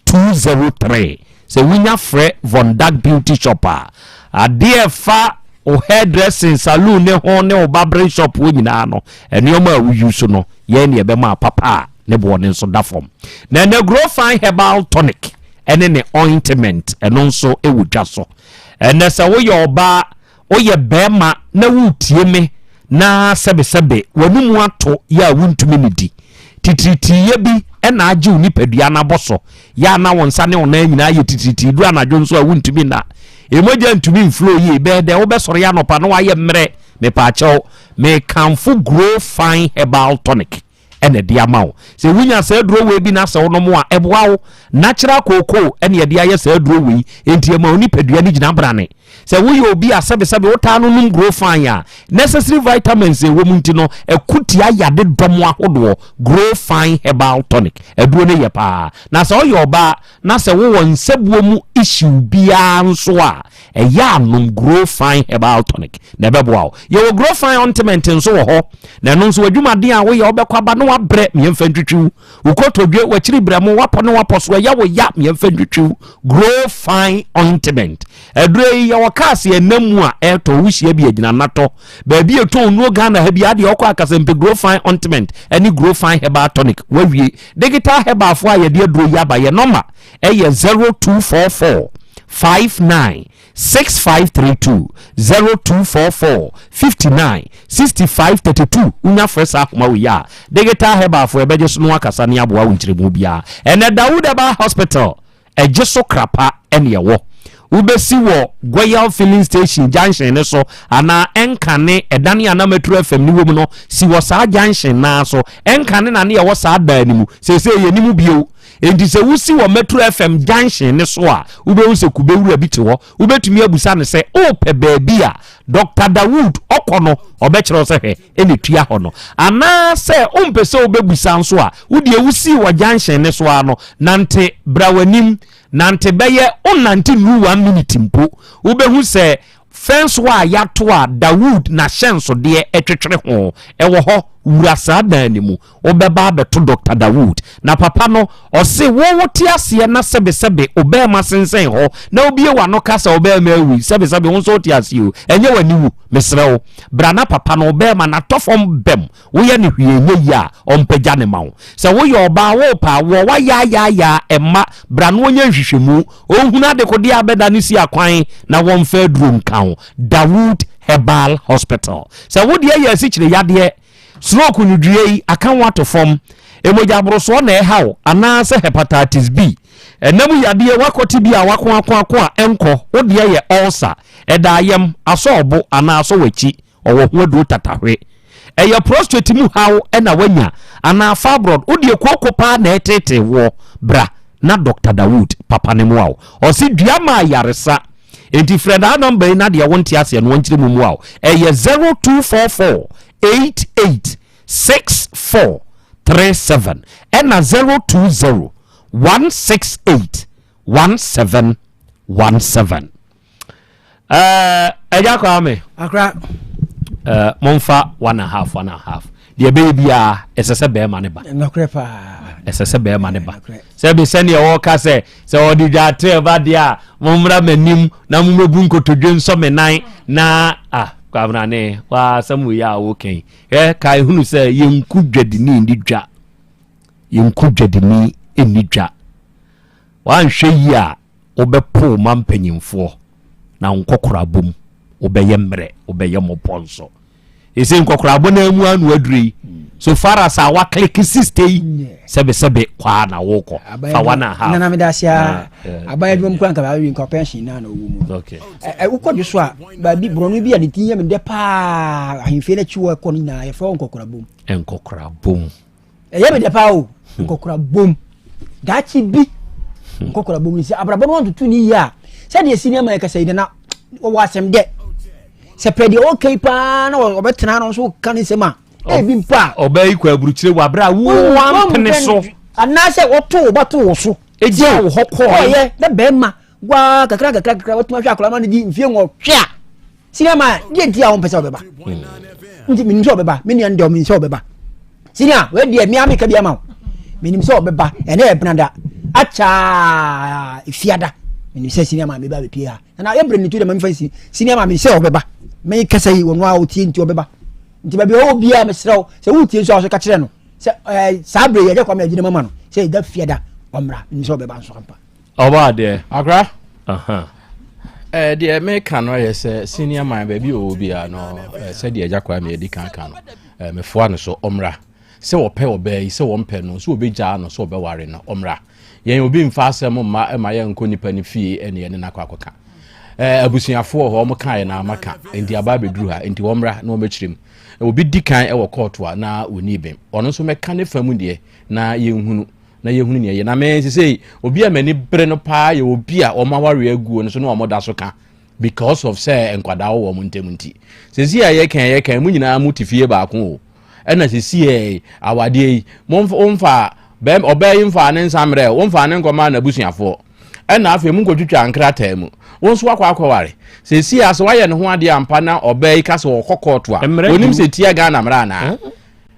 203 sɛ wonya frɛ Von Dark Beauty Shop a adeɛ ɛfa o hairdressing saloon ne ho ne o barbering shop wɔ nyinaa no nneɛma a woyi so no yɛn ne ɛbɛma papa a ne boɔ no nso da fam na ɛnɛ Grow Fine Herbal Tonic ɛne ne ointment ɛno nso ɛwɔ dwa so ɛnɛ sɛ woyɛ ɔbaa woyɛ bɛrima na woretie me na sɛbesɛbe w'anomu ato yɛ a wontumi ne di titiritiriyɛ bi ɛna agye wo nipadua no abɔ so yɛ a na wo nsa ne wo nan nyinaa yɛ titiritii duru anadwo nso a wontumi nna emogya ntumi mflo yie bɛyɛ dɛ wobɛsɔre anɔpa na wayɛ mmerɛ mepaakyɛw mekamfo Grow Fine Herbal Tonic. ɛna ɛde ama wo. Sɛ wonya saa aduro wei bi na sɛ wonom a, ɛboa wo. Natural cocoa ɛna yɛde ayɛ saa aduro wei, enti ɛma wo nipadua no gyina brane. Sɛ woyɛ obi a sɛbesɛbe wotaa no nom Grow Fine a, necessary vitamins a ɛwɔ mu nti no, ɛko tia yade dɔm ahodoɔ. Grow Fine Herbal Tonic aduro no yɛ paa. Na sɛ woyɛ ɔbaa na sɛ wowɔ nsabuo mu issue biara nso a, ɛyɛ a nom Grow Fine Herbal Tonic na ɛbɛboa wo. Yɛwɔ Grow Fine Ointment nso wɔ hɔ, na ɛno nso w'adwumaden a woyɛ wobɛkɔ aba na wabrɛ mmiɛmfa ntwitwiw. Wo kotodwe, w'akyiri brɛmo, w'apɔ ne w'apɔ so ɛyɛ wo ya mmiɛmfa ntwitwiw. Grow Fine Ointment. Aduro yi yɛwɔ cars ɛnam mu a ɛretɔ, wohyia bi agyina natɔ. Baabi ɛtɔn nnuro Ghana ha bi adeɛ ɔkɔ akasɛmpe Grow Fine Ointment ɛne Grow Fine Herbal Tonic wawie. Digital Herbal foɔ a yɛde aduro yi aba yɛ nɔma ɛyɛ 0244 59 6532 0244 59 65 32 wonya frɛ saa ahoma wei a Digital Herbal foɔ ɛbɛgye so no akasa ne aboa wo nkyerɛmu biara. Ɛnɛ Dawood Herbal Hospital Ɛgye so krapa ɛne ɛwɔ. Wobɛsi wɔ Goyal filling station junction no so anaa ɛnkane ɛdane a na Metro FM no wɔ mu no, si wɔ saa junction no ara so. Ɛnkane na ne ɛwɔ saa dan no mu. Seesei yɛnni mu bio. Enti sɛ wosi wɔ Metro FM junction no so a, wobɛhu sɛ kube wura bi te hɔ. Wobɛtumi abusa no sɛ wopɛ baabi a Dɔkta Dawood ɔkɔ no, ɔbɛkyerɛ wo sɛ hwɛ. na etua hɔ no. Anaasɛ wompɛ sɛ wobɛbusa nso a, wo deɛ wosii wɔ junction no so ara no, nante bra w'anim, nante bɛyɛ wonnante nnuru one minute mpo, wobɛhu sɛ fence wɔ a yɛato a Dawood n'ahyɛnsodeɛ twetwere ho wɔ hɔ. Wura saa dan no mu, wobɛba abɛto Doctor Dawood. Na papa no, ɔse wo wote aseɛ na sɛbesɛbe obɛɛma sensɛn hɔ na wobie w'ano ka sɛ obɛɛma awu yi, sɛbesɛbe wo nso wote aseɛ o, ɛnyɛ w'aniwu, mesrɛ wo, bra na papa no obɛɛma no atɔ fam bɛm, woyɛ no hwee ɛnyɛ yie a, ɔmpagya no ma wo. Sɛ woyɛ ɔbaa worepɛ awoɔ, woayaayaaya mma, bra na ɔnyɛ nhwehwɛmu, ɔnhunu adekodeɛ a abɛda no si akwan na wɔmfa aduro nka wo. Dawood Herbal Hospital. Sɛ wo deɛ yɛ asikyire yadeɛ, Stroke no dua yi aka wo ato fam, mogya aborosoɔ na ɛha wo anaasɛ hepatitis B. Ɛna mu yadeɛ woakɔte bi a wakoakoako a ɛnkɔ, wo deɛ yɛ ulcer, ɛda ayam, asɔ ɔbo anaa asɔ w'akyi, ɔwɔ ho aduro tatahwe. Ɛyɛ prostate mu haw na woanya anaa fibroid, wo deɛ kooko paa na ɛreteetee woɔ, bra na Doctor Dawood papa no mmoa wo. Ɔse dua ma ayaresa. Enti frɛ daa nɔmba yi na deɛ wonte aseɛ no wɔnkyerɛ mu mmoa wo. Ɛyɛ 0244 88 64 37 ɛna 020 168 17 17. Ɛɛ ɛgya Kwame. Akra. Ɛɛ momfa one and half one and half. Deɛ ɛbɛyɛ biara ɛsɛ sɛ bɛrima ne ba. Nɔkorɛ paa. Ɛsɛ sɛ bɛrima ne ba. Sɛbi sɛdeɛ wɔka sɛ sɛ ɔde dwaterɛ ba deɛ a mommra m'anim na mommɛbu nkotodwe nsɔ me nan na ah kwabrane waa asɛm wei a woka yi ɛ kae hunu sɛ yɛnku dwadini nni dwa yɛnku dwadini nni dwa wanhwɛ yi a wobɛpo ma mpanyimfoɔ na nkɔkorabɔ mu wobɛyɛ mmerɛ wobɛyɛ mmɔbɔ nso ɛsɛ nkɔkorabɔ no amu ano aduro yi so far as a wakleke sista yi sɛbesɛbe kwaa na wokɔ fa one and half nana meda ase a aban adwuma mu kora nka baabi nka pension na na ɔwɔ mu okay wokɔ dwo so a baabi borɔno bi a ne din yɛ me dɛ paa ahemfie no akyi wɔ ɛkɔ no nyinaa yɛfrɛ wɔ nkɔkorabom nkɔkorabom ɛyɛ me dɛ paa o hmm. nkɔkora bom daakye bi hmm. nkɔkora bom sɛ abrabɔ no wantoto ne yie a sɛdeɛ si nneɛma yɛkasa yi nana wɔwɔ asɛm dɛ sɛ pɛ deɛ ɔka yi paa na ɔbɛtena no nso ka ne nsɛm a ebi mpo a ɔbaa yi kɔ aburukyire wɔ abere a wo wampene so anaasɛ wɔto wo ba to wo so egya wo hɔ kɔɔyɛ na bɛrima waa kakra kakra kakra watumi ahwɛ akwadaa ma no di mfie nwɔtwe a Sinima deɛ nti a wɔmpɛ sɛ ɔbɛba nti menim sɛ ɔbɛba me nua no deɛ menim sɛ ɔbɛba sinima wei deɛ mea meka bi ama wo menim sɛ ɔbɛba ɛnɛ yɛ benada akyaa efiada menim sɛ sinima meba bɛpie ha na yɛbrɛ ne tu deɛ mamfa nsi sinima menim sɛ ɔbɛba mekasa yi wɔn a ɔtie nti ɔbɛba nti baabi a ɔwɔ biara mesrɛ wo sɛ wotie nso a so ka kyerɛ no sɛ ɛɛ saa berɛ yɛgya kwame agyina mama no sɛ ɛda fiada ɔmmra menim sɛ ɔbɛba nso ampa Ɔbɔ adeɛ. Akora. Eh, deɛ meka no yɛ sɛ senior man baabi ɔwɔ biara no eh, sɛdeɛ agya kwaa me adi kan ka no eh, mefoa no so ɔmmra sɛ wɔpɛ ɔbaa yi sɛ wɔmpɛ no sɛ wɔbɛgyaa no sɛ wɔbɛware no ɔmmra yɛn obi mfa asɛm mma ma yɛnkɔ nipa no fie ɛne yɛne no akɔ akɔka. Eh, abusuafoɔ hɔ wɔn kaeɛ na maka nti aba abɛduru ha nti wɔn mmra na wɔn bɛkyerɛ mu. Obi di kan wɔ kɔɔto a na wɔnni bem. Ɔno nso mɛka ne fa mu deɛ na yɛnhunu na yɛhunu nea ɛyɛ. Na me sesei obi a m'ani bere no paa yɛ obi a wɔn awareɛ aguo no so na wɔn da so ka because of sɛ nkwadaa wɔ wɔn ntam nti. Sesei a yɛka yɛka mu nyinaa mo te fie baako o. Ɛna sesei ɛ awadeɛ yi momfa bɛm ɔbaa yi mfa ne nsa mmerɛ womfa ne nkɔma n'abusuafoɔ. Ɛna afei mo nkɔtwitwa nkrataa mu. Wo nso wakɔ akɔware. Sesei a sɛ wayɛ ne ho adeɛ ampa na ɔbaa yi ka sɛ ɔkɔ kɔɔto a, onim sɛ tia Ghana mmara anaa?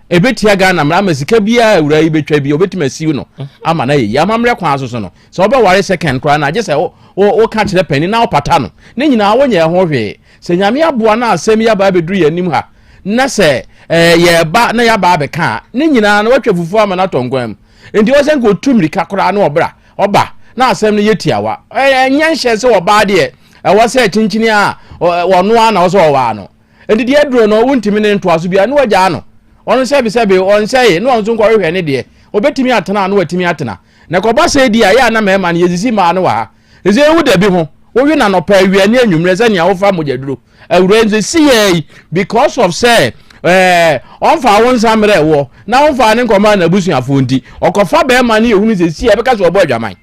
Ɛbɛtia Ghana mmara ama sika biara a awuraa yi bɛtwa bi ɔbɛtumi asiw no ama no ayɛ yie. Amammerɛ kwan so so no, sɛ wobɛware second koraa no a, gye sɛ woka kyerɛ panin na wopata no. Ne nyinaa wonyɛɛ ho hwee. Sɛ Nyame aboa na asɛm yi aba abɛduru yɛn anim ha na sɛ eh, yɛreba na yɛaba abɛka a, ne nyinaa no watwa fufuo ama no atɔ nkwan mu. Enti wɔ sɛ nka ɔtu mmirika koraa na ɔbra, ɔba na asɛm no yɛ tiawa. Ɛnyɛ nhyɛ sɛ ɔbaa deɛ ɛwɔ sɛ kyinkyini a ɔno ara na ɔsɛ ɔwaa no. Enti deɛ aduro no wontumi ne ntoa so biara na wagyaa no. Ɔno sɛbesɛbe ɔnsɛe na ɔno nso nkɔhwehwɛ ne deɛ. Ɔbɛtumi atena a na watumi atena. Na ɛkɔba sɛ di a ɛyɛ a na mmarima no yɛsisi mmaa no wɔ ha. Ɛsɛ ewu da bi ho. Wowe no anɔpa, awia ne anwummerɛ sɛnea wofa mogyaduro. Awura nso si yɛ yi because of sɛ ɛɛ ɔmfa wo nsa mmerɛ woɔ na womfa ne nkɔma n'abusuafoɔ nti ɔkɔfa bɛrima no yɛhunu sɛ si a ɛbɛka sɛ ɔbɔ adwaman.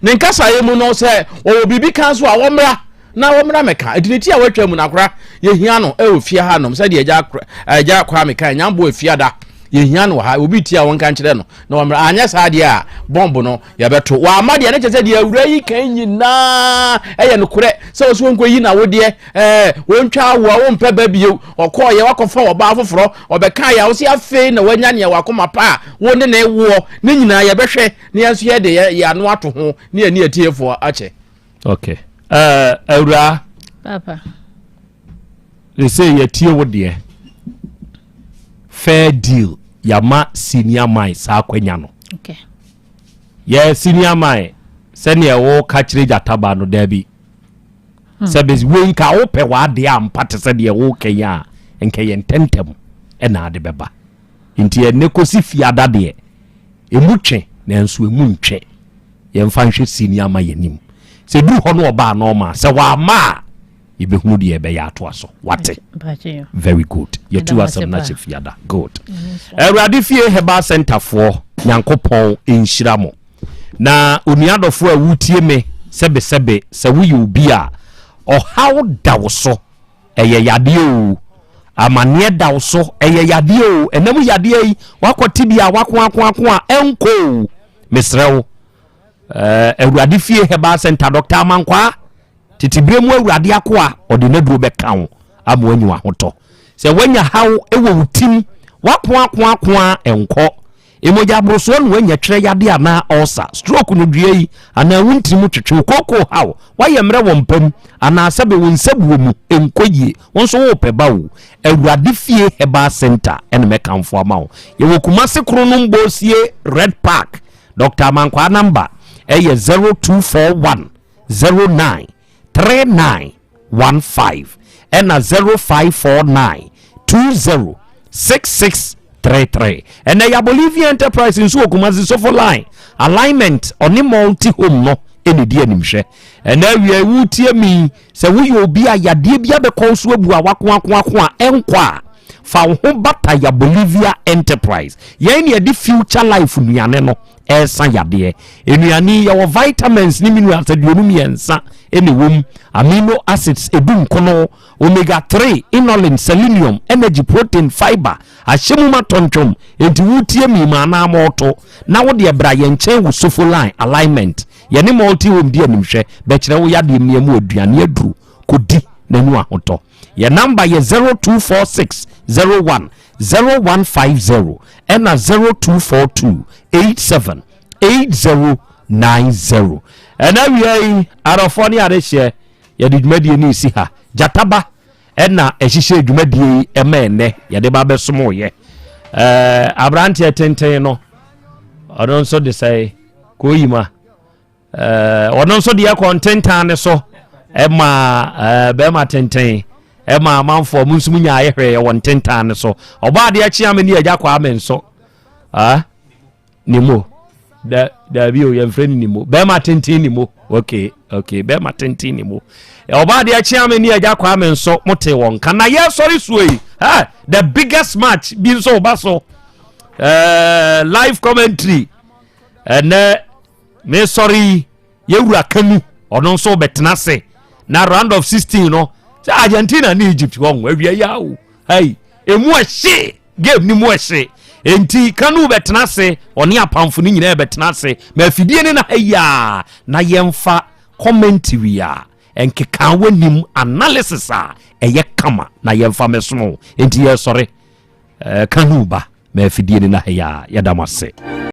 Ne nkasaeɛ mu no sɛ ɔwɔ biribi ka nso a wɔmmra na wɔmmra mɛka. Ɛti ne ti a watwa mu no akora yɛhia no ɛwɔ fie ha nom sɛdeɛ agya agya Kwame kan nyambo afiada yɛhia no wɔ ha obi ti a wɔnka nkyerɛ no na wɔmmra anyɛ saa deɛ a bɔmbo no yɛbɛto wɔama deɛ ne kyɛ sɛ deɛ awura yi kan nyinaa ɛyɛ nokorɛ sɛ wɔ so wɔnkɔyi na wodeɛ ɛɛ wɔntwa awoa wɔmpɛ ba bio ɔkɔɔyɛ wakɔfa ɔbaa foforɔ ɔbɛka yɛ a wo sɛ afei na wanya nea wakoma pa a wo ne ne woɔ ne nyinaa yɛbɛhwɛ ne yɛn nso yɛde yɛ ano ato ho ne yɛne atiefoɔ akyɛ. ok eh, awuraa. Papa. Sɛ yɛtie wo deɛ fair deal yɛama senior man saa akwanya no. Okay. Yɛ senior man sɛdeɛ woka kyerɛ gyataba no daabi. Hmm. Sɛ bɛsi wei nka wopɛ w'adeɛ ampa te sɛ deɛ woka yi a nka yɛ ntɛntɛm ɛna ade bɛba. Nti ɛnɛ kɔsi fiada deɛ Emu twe, nanso emu ntwe. Yɛmfa nhwɛ sini ama yɛn anim. Sɛ ɛduru hɔ no ɔba a na ɔma, sɛ wamma a, yɛbɛhunu deɛ yɛbɛyɛ atoa so. Wate? Very good. Yɛtu asɛm no ahyɛ fiada. Good. Awurade fie Herbal Center foɔ, Nyankopɔn nhyira mo. Na onua dɔfoɔ a wotie me sɛbesɛbe, sɛ woyɛ obi a ɔhaw da wo so, Ɛyɛ yadeɛ oo, amaneɛ da wo so, ɛyɛ yadeɛ oo, ɛnam yadeɛ yi, wakɔ tibia a wako ako ako a ɛnkɔ oo, mesrɛ wo, eh, Awurade fie Herbal Center, Dr. Amankwaa, tete berɛ mu Awurade akoa, ɔde n'aduro bɛka wo ama wanyi w'ahotɔ. Sɛ wanya haw wɔ wo tim, wako ako ako a ɛnkɔ, Mogya aborosoɔ na woanya twerɛ yadeɛ anaa ulcer, stroke no dua yi anaa wo ntini mu twetwe wo, kookoo haw, woayɛ mmerɛ wɔ mpa mu anaa sɛbe wo nsabuo mu nkɔ yie, wo nso worepɛ ba o, Awurade Fie Herbal Centre na mɛkamfo ama wo. Yɛwɔ Kumasi Kronom Bosie Red Park. Doctor Amankwaa number ɛyɛ 0241 09 3915 ɛna 0549 20 6633. Ɛnɛ yɛ Bolivia Enterprise nso wɔ Kumasi Sofo Line alignment ɔne multi home no ɛna ɛdi animhwɛ. Ɛnɛ awia wotie mi sɛ woyɛ obi a yadeɛ bi abɛkɔ so abu a wakoakoako a ɛnkɔ a fa wo ho bata ya Bolivia Enterprise. Yɛn ne yɛde future life nnuane no ɛresa yadeɛ. Nnuane yi yɛwɔ vitamins ne minerals 23 na ɛwɔ mu, amino acids edu nkono, omega 3, inulin, selenium, energy, protein, fiber, ahyɛ mu ma tɔntwom. Enti wotie mi ma anaa mɔɔto na wo deɛ bra yɛn nkyɛn wɔ Sofo Line Alignment. Yɛne Multi Home di animhwɛ bɛkyerɛ wo yadeɛ mmea mu aduane aduru kɔdi na nyu ahotɔ. Yɛn namba yɛ 0246 01 0150 ɛna 0242 87 8090. Ɛna awia yi arɔfoɔ ne adehyeɛ yɛde dwumadie no resi ha. Gyataba ɛna ɛhyehyɛ dwumadie yi ɛma ɛnɛ yɛde ba bɛsom yɛ. Ɛɛ aberanteɛ tenten no ɔno nso de sɛ kɔyima. Eh, ɔno nso deɛ kɔ ntentan ne so ɛma eh, bɛrima tenten ɛma amanfoɔ mo nso mo nya ayɛ hwee wɔ ntentan ne so ɔbɔ adeɛ kyea me ne agya kɔ ame nso ah, ne mu. Da daabi o yɛmfrɛ no nimo bɛrima tenten nimo ok ok bɛrima tenten nimo ɔbaa deɛ kyea me ne agya kwaa me nso mote wɔn ka na yɛsɔre suo yi eh, the biggest match bi nso ba so eh, live commentary ɛnɛ mesɔre yi yɛwura kanu ɔno nso bɛtena ase na round of 16 no sɛ argentina ne egypt wɔn awia yi awo hei emu ɛhye game ni mu ɛhye enti kanu bɛtena ase ɔne apamfo no nyinaa bɛtena ase ma afidie ne na ha yi a na yɛmfa commentary a nkeka w'anim analysis a ɛyɛ kama na yɛmfa mɛsono enti yɛsɔre eh, kanu ba ma afidie ne na ha yi a yɛda mo ase.